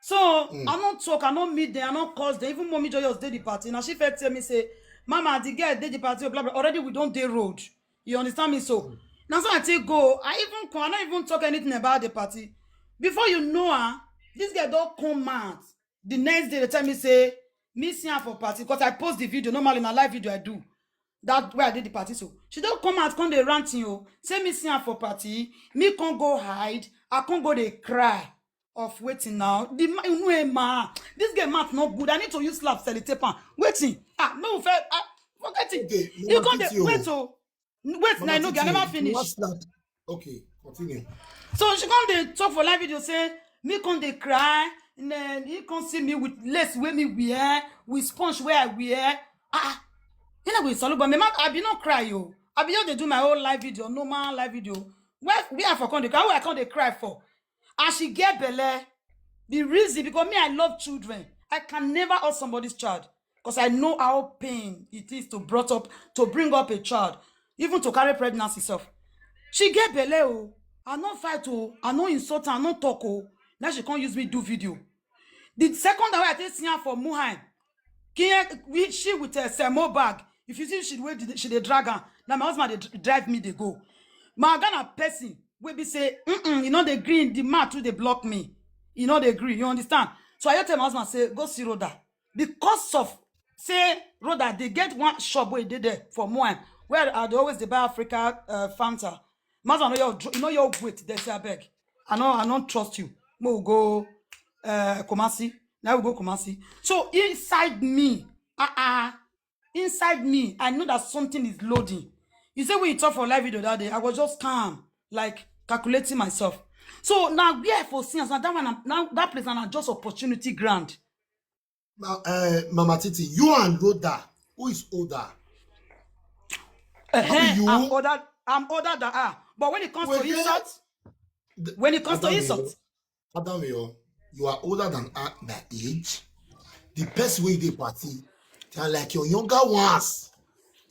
So Mm. I don't talk, I don't meet them, I don't cause them. Even mommy joyous did the party. Now she first tell me say, "Mama, the girl did the party, blah blah." Already we don't dey road. You understand me? So now so I take go. I even come, I don't even talk anything about the party. Before you know her, this girl don't come out. The next day they tell me say, "Me see her for party," because I post the video. Normally, na live video I do. That where I did the party. So she don't come out, come dey ranting. Oh, say me see her for party. Me can't go hide. I can't go dey cry. Of waiting now. The ma, you know, eh, ma, this girl mouth not good. I need to use slap sellotape am. Waiting. Ah, no, fair. Ah, forget it. Okay, You Mama can't Titi, wait. Oh. Oh, wait. Now Mama no, I never Titi, you want finish. slap? Okay, continue. So she come dey talk for live video say me come dey cry, and then he come see me with lace wey me wear, with sponge wey I wear. Ah, ah. You know we solo, but me ma, I be not cry yo. I be just dey do my whole live video, normal live video. Where where I for come dey cry? Where I come dey cry for? As she get belle, the reason because me I love children. I can never hurt somebody's child because I know how pain it is to brought up to bring up a child, even to carry pregnancy self. She get belle oh, I no fight oh, I no insult, I no talk oh. Now she can't use me do video. The second time I take see her for Muhaim, Kiyan, we she with a Semo bag. If you see she the way she dey drag her, now my husband dey dr- drive me dey go. My Ghana person will be say, mm-mm, you know the green, the mat too they block me. You know the green, you understand? So I tell my husband say, go see Rhoda. Because of say Rhoda, they get one shop where they there for Muhaim, where I dey always dey buy Africa uh, Fanta. My husband, no your, you know your wait. They say I beg. I know I don't trust you. We go uh, Kumasi. Now we go Kumasi. So inside me, uh uh, inside me, I know that something is loading. You say when you talk for live video that day, I was just calm, like calculating myself. So now where for sins now that one now that place and just opportunity grant. Now, uh, Mama Titi, you and Rhoda, who is older? Uh-huh. You? I'm older. I'm older than her. But when it comes Well, to yeah. Insult, The- when it comes to Adam, you insult, Adam, you you are older than her by age. The person wey dey party, they are like your younger ones.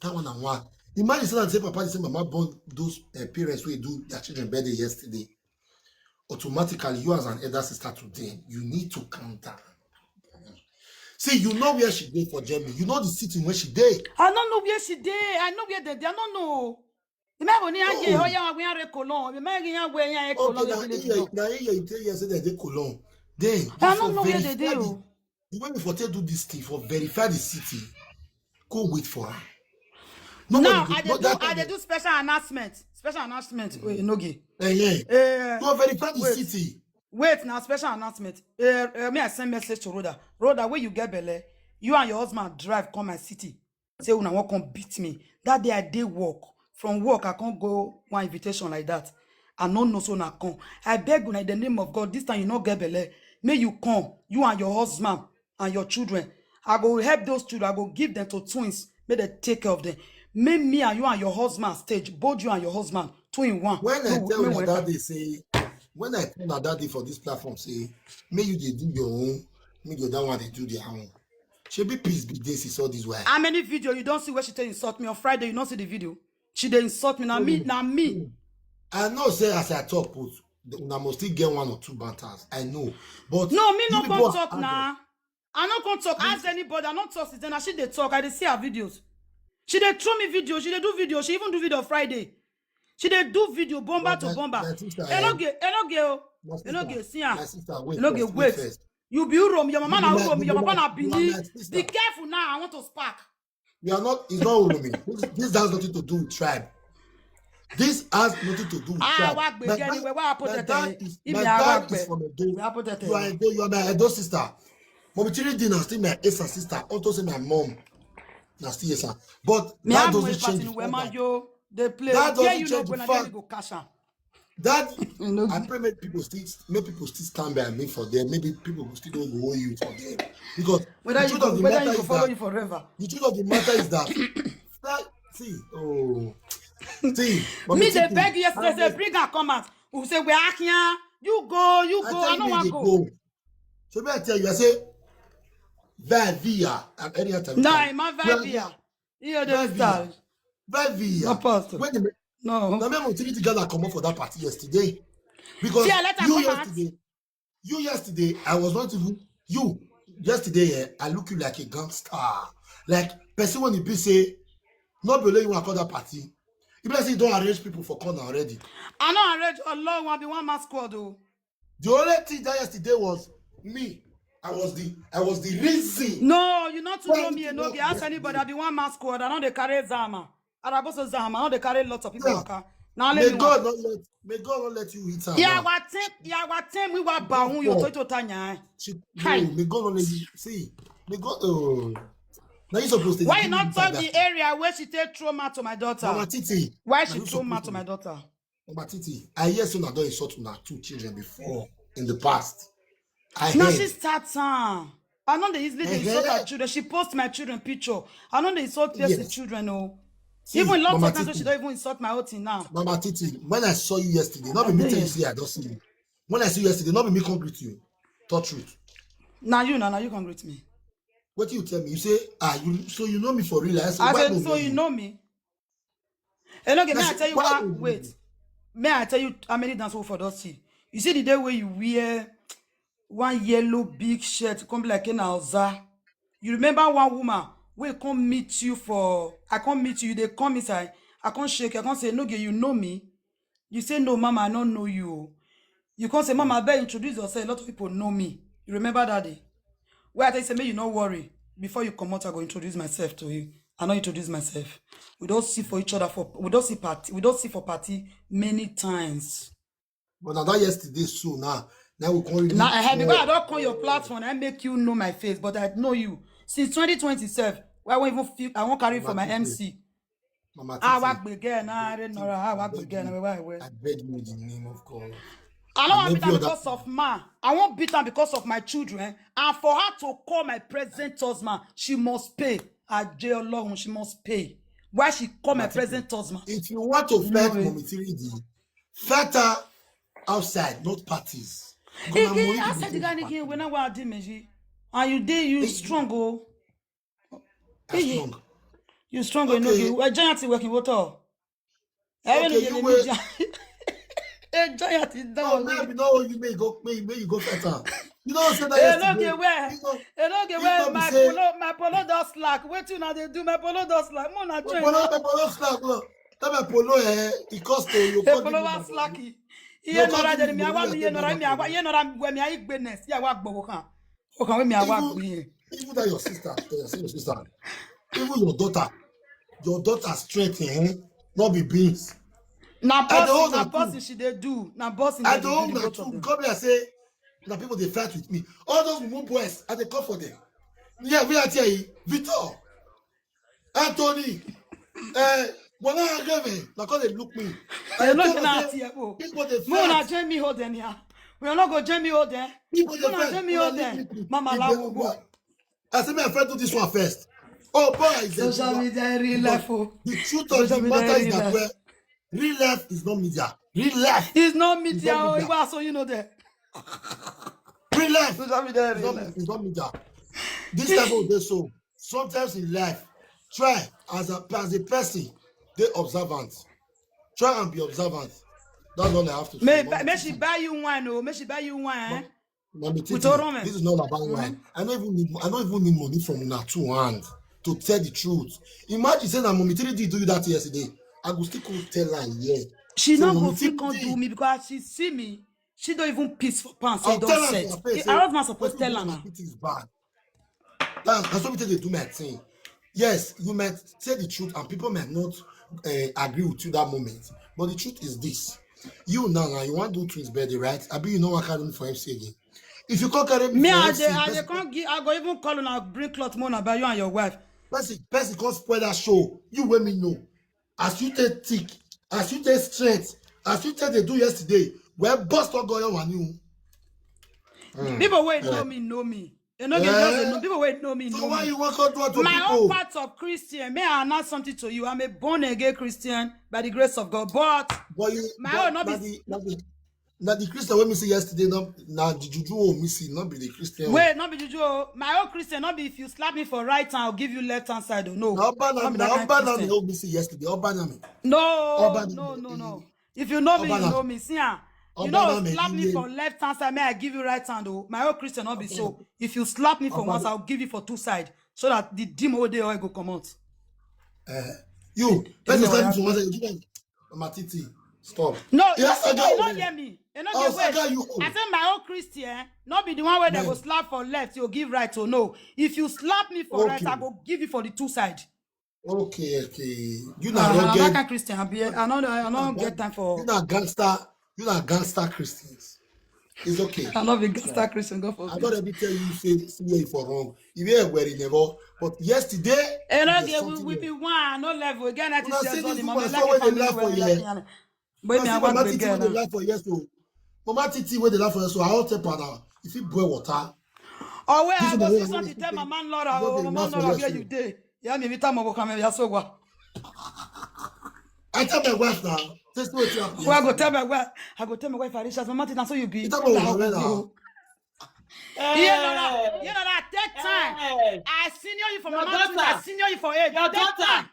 That one and one. Imagine say that say papa say mama born those uh, parents wey do their children birthday yesterday. Automatically, you as an elder sister to them, you need to calm down. See, you know where she dey for Germany. You know the city where she dey. I don't know where she dey. I know where they. They don't know. Imagine when you Oh. are here, we are Cologne. Imagine you are where you are Okay, Cologne. now Village here, now. now here you tell you say they dey Cologne. Then I you don't for know where they verify dey. the- Oh. The way you for take do this thing for verify the city, go wait for her. Now Nobody I go- dey no, do that I time dey do special announcement. Special announcement. Wait, no gay. Eh, yeah. Eh, Go verify the wait. City. Wait now, special announcement. Uh, uh, me, I send message to Rhoda. Rhoda, where you get belle? You and your husband drive come my city. Say una wan come beat me. That day I dey work. From work I can't go one invitation like that. I no know so na come. I beg una in the name of God. This time you no get belle. May you come. You and your husband and your children. I go help those children. I go give them to twins. May they take care of them. May me and you and your husband stage. Both you and your husband. Two in one. When I No, tell no you wait. That day say, when I tell you that day for this platform say, may you dey do your own, may the other one dey do their own. Shebi peace be dey since all this while. How many video you don't see where she tell insult me on Friday? You don't see the video. She dey insult me. Now me, now me. I know say as I talk put, una must still get one or two banters. I know, but No, me you no people come are talk arrogant. Now. I no come talk. Ask anybody. I no talk. Since then, she dey talk. I dey see her videos. She dey throw me video. She dey do video. She even do video Friday. She dey do video bomber But to my- bomber. My sister, Enoge, eh, Enoge, oh. my sister, Enoge, see her. My sister, wait Enoge, first, wait. Wait first. You be Uromi, your mama na Uromi, your papa na Benin. Be careful now, I want to spark. We are not, it's not Uromi. This, this has nothing to do with tribe. This has nothing to do with ah, tribe. My dad, my dad is, my dad is from Edo. You are Edo, you are my Edo sister. Mommy Chiri Dina still my Esa sister. Also say my mom. Na still Esa. But that doesn't change the fact that, that doesn't change the fact that I pray make people still, make people still stand by me for them. Maybe people will still don't go you for them because whether you go, whether you go follow you forever. The truth of the matter is that, that see, oh, see, me they beg yesterday, say bring her come out. We say we are here. You go, you go. I don't want to go. So me I tell you, I say, Vivia, and any other time. No, I'm not Vivia. You don't start. Vivia. No pastor. When the, no. Now me utility gather come up for that party yesterday. Because you yesterday, you yesterday, I was not even, you yesterday, eh, I look you like a gangster. Like person when you be say, not be only you want to call that party. You be like say you don't arrange people for corner already. I don't arrange a long one, be one mass squad though. The only thing that yesterday was me. I was the I was the reason. No, you not to know me, no be ask anybody. I be one mass squad. I don't dey carry Zama. I don't so Zama. I don't dey carry lots of people. Yeah. Now let me God not let may God not let you eat her. Yeah, what time? Yeah, what time we were bound? You to to tanya. Hi. May God not let you see. May God. Oh. Now you supposed to. Why you not talk the area where she take trauma to my daughter? Mama Titi. Why she trauma to my daughter? Mama Titi, I hear say una don insult una two children before in the past. I now heard. She start am. I know they easily dey insult her children. She post my children picture. I know they insult person children. Oh, even lots of times she don't even insult my own thing now. Mama Titi, when I saw you yesterday, not be me tell you say I don't see you. When I see you yesterday, not be me come greet you. Talk truth. Now you, now, now you come greet me. What do you tell me? You say, ah, you so you know me for real? I say, so you know me? Enoge, may I tell you what? Wait. May I tell you how many dance for Dusty? You see the day where you wear one yellow big shirt, come be like an Alza. You remember one woman wey come meet you for, I come meet you, they come inside, I come shake, I come say, Enoge, you know me? You say, no, mama, I don't know you. You come say, mama, I beg introduce yourself. A lot of people know me. You remember that day? Where I tell you, say, may you not worry. Before you come out, I go introduce myself to you. I not introduce myself. We don't see for each other for we don't see party. We don't see for party many times. But now that yesterday, so now now we call you. Now I had because I don't call your platform. I make you know my face, but I know you since twenty twenty-seven. Why I won't even feel I won't carry for my M C. Mama Titi, I beg you in the name of God. I don't want to beat her because of man. I won't beat her because of my children. And for her to call my present husband, she must pay. Ajay Ọlọ́run, she must pay. Why she call my present husband? If you want to fight Mommy Three D, fight her outside, not parties. Outside the guy again, when I was the meji, and you dey you strong oh. Strong. You strong enough. Okay. A giant is working water. Okay, you wait. A giant is down. Oh, maybe no, you may go, may, may you go better. You know, say that yesterday. Enoge where? Enoge where? My polo, my polo does slack. Wait till now they do my polo does slack. Mo na join. Polo, my polo slack. Look, that my polo eh, it cost to you. Polo was slacky. Iye nora jẹ mi awa mi iye nora mi awa iye nora mi wẹ mi ayi gbe next. Iye awa gbogbo kan. O kàn wé mi àwa gbé yẹn. Even that your sister, your sister, even your daughter, your daughter strength, eh? Not be beans. Na bossing, na bossing she dey do. Na bossing I don't know too. Come here say, na people they fight with me. All those mumu boys, I dey call for them. Yeah, we are here. Victor, Anthony, eh, Bola Ageme, na come dey look me. I know that people dey fight. Mo na Jamie hold them here. We are not go Jamie hold them. People dey fight. Jamie hold them. Mama Lawo. I say my friend do this one first. Oh boy, social media real life. The truth of the matter is that where real life is not media. Real life is not media. Oh, you are so you know that. Real life. Social media real life. It's not media. This type of day so. Sometimes in life, try as a as a person, they observant. Try and be observant. That's all I have to say. May she buy you wine, oh, may she buy you wine. Mommy Titi, this is not about wine. I don't even need I don't even need money from una two hand to tell the truth. Imagine saying that Mommy Titi did do you that yesterday. I go still come tell her yeah. She not go fit come do me because she see me. She don't even piss for pants. Say, "Don't set." Her husband supposed to tell her now. It is bad. That's, that's what we take to do my thing. Yes, you might say the truth and people might not uh, agree with you that moment. But the truth is this. You now, now you want to do twins birthday, right? I be you know what carry me for M C again. If you can't carry me, me, I, they, I they can't give. I go even call on a bring cloth more about you and your wife. Person, person can't spoil that show. You let me know. As you take thick, as you take strength, as you take they do yesterday, well, bust up go your one you. People wait know me, know me. You know, just know. People wait know me. So know why me. You want to do it to my people? Own part of Christian, may I announce something to you? I'm a born again Christian by the grace of God. But, but you, my but, own not be. The, not the, Now the Christian wey me see yesterday, not now the juju wey me see, not be the Christian. Wait, not be juju. My own Christian, not be if you slap me for right hand, I'll give you left hand side. Oh, no. Now Obanami, now Obanami wey me see yesterday. Obanami. No, no, no, no. If you know me, you know me. See, ah, you know, slap me for left hand side, may I give you right hand. Oh, my own Christian, not be so. If you slap me for one side, I'll give you for two side, so that the demon wey dey oil go comot. Uh, you, person slap me for one side, you give am. Mama Titi, stop. No, yes, you don't hear me. You know the way. I say my own Christian, not be the one where they go slap for left, you give right or no. If you slap me for right, I go give you for the two side. Okay, okay. You know, uh, I'm not a Christian. I be, I don't, I don't get time for. You know, gangster. You know, gangster Christians. It's okay. I love a gangster Christian. God forbid. I don't ever tell you say see you for wrong. You hear where you never. But yesterday, and okay, we, we be one, no level again. I just say this woman so when they laugh for here. But me, I want to get laugh for yes, so Mama Titi when they laugh for yes, so I want to partner. If you boil water. Oh, where I go see something tell Mama Laura, oh, Mama Laura, where you dey? Yeah, me, me tell Mama come here, so what? I tell my wife now. This is what you have. Well, I go tell my wife. I go tell my wife, Arisha, Mama Titi, so you be. You tell my wife now. Yeah, no, no, take time. I senior you for Mama Titi, I senior you for age. Your daughter.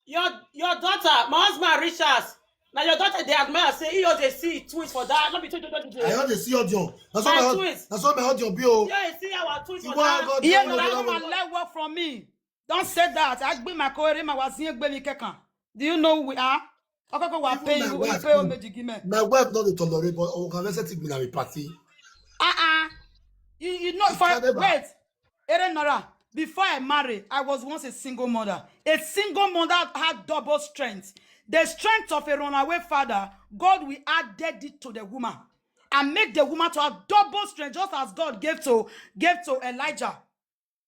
Your your daughter, my husband Richards. Now your daughter they admire say he always see twins for that. Not be twenty twenty. I always see audio. That's what my twins. That's what my audio be. Oh. Yeah, you see our twins for that. Yeah, no, no, no, let work from me. Don't say that. I be my career, my was here, baby kekan. Do you know we are? Okay, go pay you, pay you, my wife not to tolerate, but we can let's take me to a party. Uh uh. You you know for wait. Eren Nora, before I marry, I was once a single mother. A single mother had double strength. The strength of a runaway father, God will added it to the woman and make the woman to have double strength, just as God gave to gave to Elijah.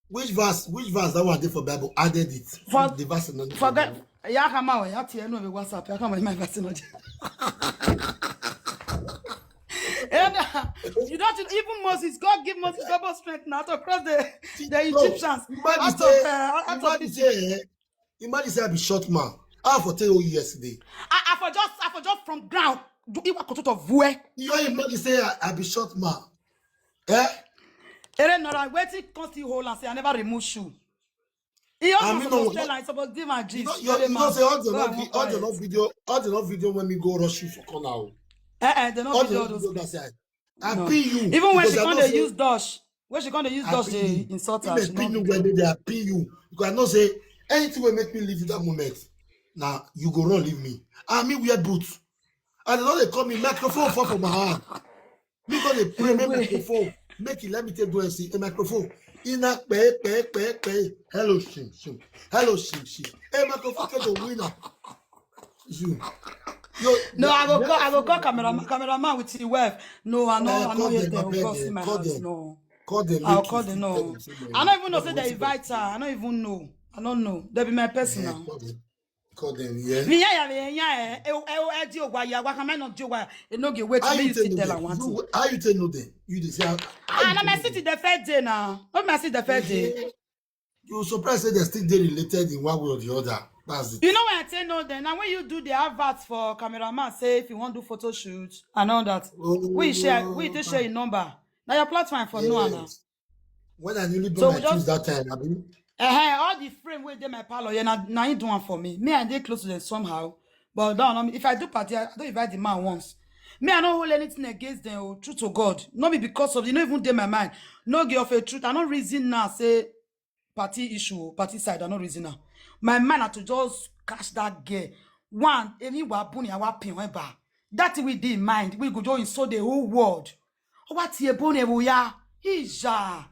Which verse? Which verse that one dey for Bible added it? For the verse in the forget. Ya kama wa ya tie no be WhatsApp. Ya kama my verse no. And uh, you don't even Moses. God give Moses double strength now to cross the the Egyptians. Out of uh, out of Egypt. Imagine say I be short man. I for tell you yesterday. I, I for just I for just from ground. Do you want to vue? You imagine say I, I be short man. Eh? Eren Nora, wetin come still hold and say I never remove shoe. He also supposed tell her, he supposed give her gist. You know, you know say all the not video, all the not video when me go rush you for corner. Eh, eh, they not video those. I pin you. Even when she come dey use dash, when she come dey use dash, they insult her. She pin you when they pin you because I know say anything will make me leave you that moment. Now you go run leave me. I mean wear boots. And they know they call me microphone fall for my hand. Me go dey pray make microphone. Make it let me take go and see a microphone. In a pay pay pay pay. Hello shim shim. Hello shim shim. A microphone get a winner. You. No, I go call. I go call cameraman. Cameraman with his wife. No, I know. I know you there. Go see my house. No. Call them. I'll call them. No. I don't even know say they invite her. I don't even know. I don't know. They be my person now. Call them, yeah. Me, yeah, yeah, yeah, yeah. Eh, eh, eh, di ogwa, ya, wa, come on, di ogwa. E no get wait. How you tell them? How you tell them? You dey say, ah, na my city the first day now. Not my city the first day. You surprised say they still dey related in one way or the other. That's it. You know why I tell no then? Now when you do the advert for cameraman, say if you want do photo shoot and all that, we share, we dey share your number. Now your platform for no now. When I newly bought my twins that time, I mean. Eh, all the frame wey dey my parlor, yeah, na na him do am for me. Me, I dey close to them somehow. But don't know me. If I do party, I don't invite the man once. Me, I don't hold anything against them. Oh, true to God, no be because of you. No even dey my mind. No give of a truth. I don't reason now. Say party issue, party side. I don't reason now. My mind had to just catch that girl. One, any wa buni awa pin went ba. That thing we dey mind, we go just insult the whole world. What ye bone we ya? Ija. Ah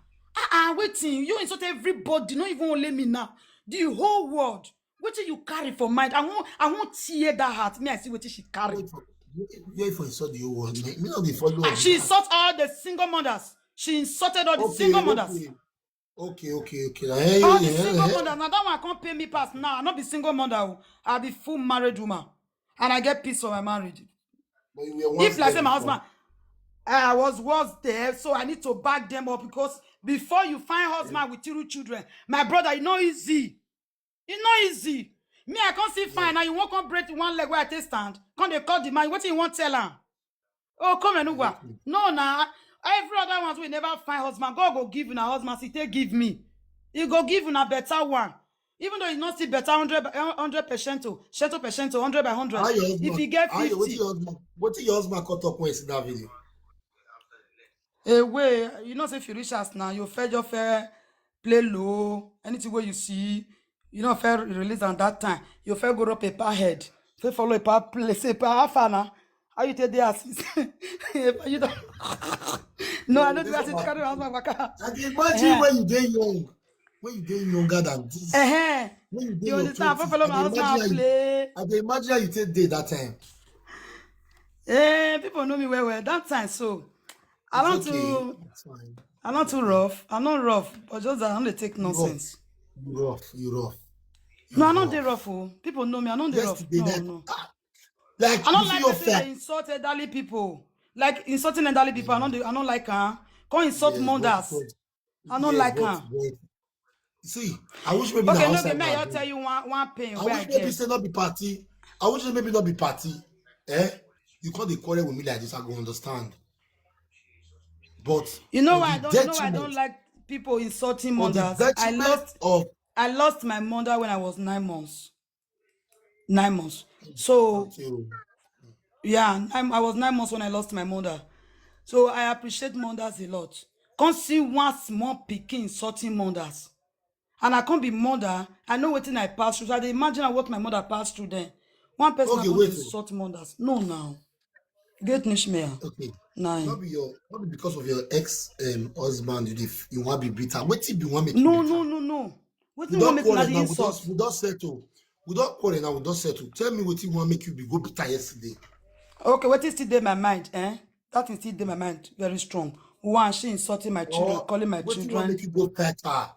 ah, wetin? You insult everybody, not even only me now. The whole world. Wetin you carry for mind? I won't, I won't tear that heart. Me, I see wetin she carry. Wait for, wait for insult the whole world. Me, me not dey follow. Ah, she insult all the single mothers. She insulted all the Okay, single mothers. okay. Okay, okay, okay. Hey, All the hey, single hey. Mothers. Now that one can't pay me pass. Now I not be single mother. Oh. I be full married woman, and I get peace for my marriage. But you were once If like there say my before. Husband, I was once there, so I need to back them up because before you find husband with three children, my brother, you know easy. It's not easy. Me, I can't see fine. Now you won't come break one leg where I take stand. Can't they call the man? What you want tell her? Oh, come and what? No, nah. Every other ones we never find husband. God go give you a husband. He take give me. He go give you a better one. Even though it's not still better hundred by hundred percent, oh, shento percent, oh, hundred by hundred. How your If husband? He get How your, what fifty. Your husband? What your husband caught up when you see that video? Away, you know, say if you reach us now, you fair, you fair, play low. Anything where you see, you know, fair release on that time. You fair go up a par head. Fair follow a par place, a par half an hour. How you take the assist? If you don't. No, I don't do that. It's carry on my back. I can imagine Eh. When you dey young, when you dey younger than this. Eh, When you dey you your understand? twenties, Follow I my dey husband imagine how you, play. I dey imagine how you take day that time. Eh, people know me well, well. That time, so I It's don't okay. too, It's fine. I not too rough. I'm not rough, but just that I don't take You rough. Nonsense. You rough. You rough. No, I You not dey rough. Rough. Oh. People know me. I don't dey rough. Yesterday, No, like, no. Like, I don't you see like your people that face. Insult elderly people. Like insulting elderly people. I don't do. I don't like her. Can't insult Yes, but mothers. because I don't yes, like but, her. But see, I wish maybe na Okay, no, outside okay, may I now. just tell you one, one pain I where I wish maybe get. Say not be party. I wish maybe not be party. Eh? You can't dey quarrel with me like this. I go understand. But You know on why I the don't, you know why I don't detriment, like people insulting on the mothers. I detriment lost, of I lost my mother when I was nine months. Nine months. So okay, oh, yeah, I'm, I was nine months when I lost my mother. So I appreciate mothers a lot. Can't see one small pikin insulting mothers. And I can't be mother. I know what I pass through. So I dey imagine what my mother passed through then. One person okay, can't wait. Oh. Insult mothers. No, now. Get Nishmea. Okay. Nine. Not be your, not be because of your ex um, husband. You dey f- you want be bitter. What if you want make No, bitter? No, no, no. What We you want don't make una quarrel dey now. We insult? Just we don't settle. We don't quarrel now. We don't settle. Tell me what you want make you be go bitter yesterday. Okay, what is still dey my mind, eh? That is still dey my mind, very strong. One, she insulting my children, Or calling my what you want children. Make you go better?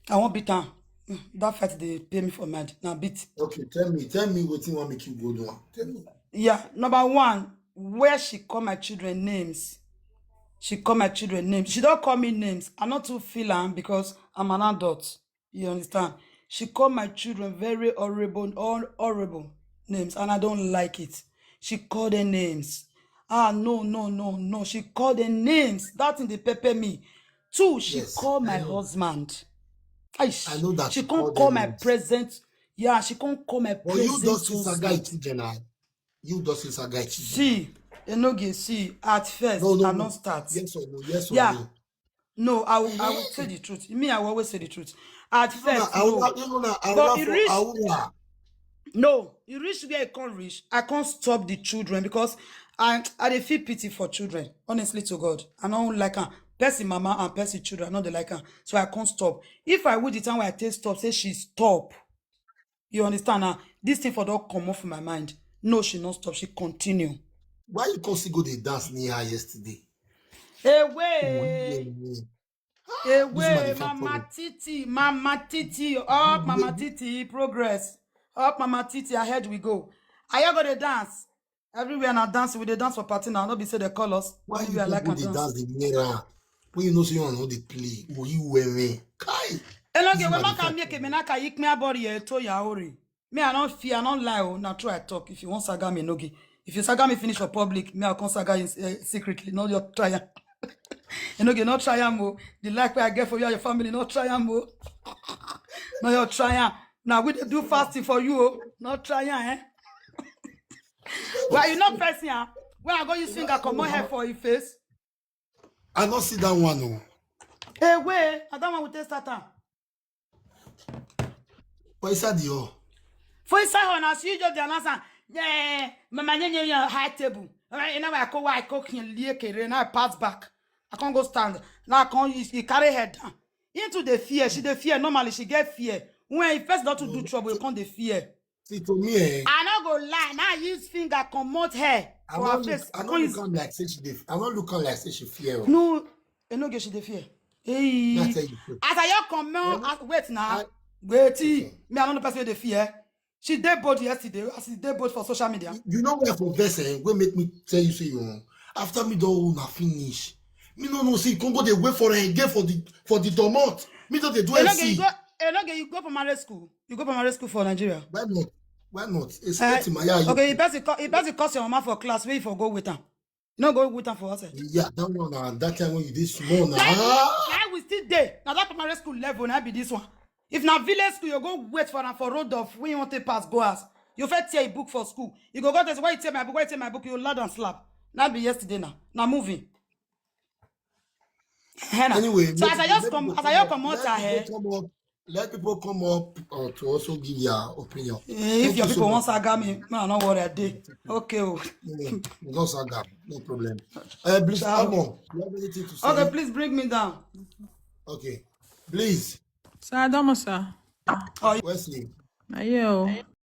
I won't beat her. Mm, that fight they pay me for mind. Now beat. Okay, tell me, tell me what you want make you go do. Am. Tell me. Yeah, number one, where she call my children names. She call my children names. She don't call me names. I not too feel am because I'm an adult. You understand? She called my children very horrible, hor- horrible names, and I don't like it. She called their names. Ah, no, no, no, no. She called their names. That thing they pepper me. Two, she Yes, called my I know. Husband. Aish, I know that she she can't called call them my names. Present. Yeah, she can't call my But you present just see Saga husband. Children. I, you just see Saga Children. See, Enoge, see, at first, No, no, I no. Not start. Yes or no? Yes or Yeah. No? No, I will, I will say the truth. Me, I will always say the truth. At No, no, first, I will, no. No, no, no, I But will it for reached, Aura. No, it reached where it can't reach. I can't stop the children because I, I dey feel pity for children. Honestly to God, I don't like her. Person mama and person children, I know they like her. So I can't stop. If I would the time where I take stop, say she stop. You understand now? This thing for don't come off my mind. No, she not stop. She continue. Why you come still go dey dance near her yesterday? Away. This man Away, dey fight Mama trouble. Titi, Mama Titi, up Mama Titi, progress. Up Mama Titi, ahead we go. Are you gonna dance? Everywhere now dance, we dey dance for party now. No be say they call us. Why you Everywhere I like people and dey dance. Dance the near her? When you know say you know the play, will you wear me? Kai. Enoge, This we man make dey am fight make trouble. me naka yik me abori ye to ya ori. Me, I don't fear, I don't lie. Oh, na true I talk. If you want saga me, Enoge. If you saga me finish for public, me, I come saga you uh, secretly. No, you try am. Enoge, not try am. Oh. The like where I get for you and your family, not try am. Oh. No, you try am. Now we dey do fasting for you. Oh. Not try am, eh? Why you not pressing am? Where I go, you finger come on hair for your face. I not see that one. Oh. Away, I don't want to start am. But inside the hall. For inside her, now she just dey announce am. Yeah, mama nyenye ya high table. Alright, now I go, I go can liek it, and I pass back. I can't go stand. Now I can't use, he carry her down. Into the fear, she the fear. Normally, she get fear. When he first not to do trouble, you can't the fear. See, to me, eh, I not go lie. Now I use finger comot hair I for her not face. look, I I not can't use. Look am like say she dey. I not look am like say she fear. Oh. No, I no get she the fear. Hey, That's how you feel. As I come now, Eh? as, wait now, I- wait. Okay. Me, I don't know person the fear. She dey bold yesterday. As she dey bold for social media. You know where for verse, eh? Wey make me tell you say you wrong. After me don own her finish. Me no know say you come go dey wait for her again for the for the domot. Me don dey do You know, you F C. Go, you know, you go primary school. You go primary school for Nigeria. Why not? Why not? Eh, Expect my eye. Okay, you pass the co- you pass the course your mama for class where you for go with her. You no go with her for outside. Yeah, that one and that time when you dey small now. Like, Ah! Like we still dey. Now that primary school level, now be this one. If na village school, you go wait for am for road of when you want to pass, go ask. You first tear a book for school. You go go there, why you tear my book? Why you tear my book? You loud and slap. Now be yesterday now. Now moving. Henna. Anyway, So let- as I just let come, people as I come just up, come out let here, people come up, let people come up uh, to also give their opinion. eh, if Thank your you so people want much. saga me, no, I no worry. I dey okay. Oh. Mm, we don saga, no problem. Uh, please, Ciao. Amon, you have anything to say? Okay, please bring me down. Okay, please, Sir Adamosa. Oh, Wesley. Ayo.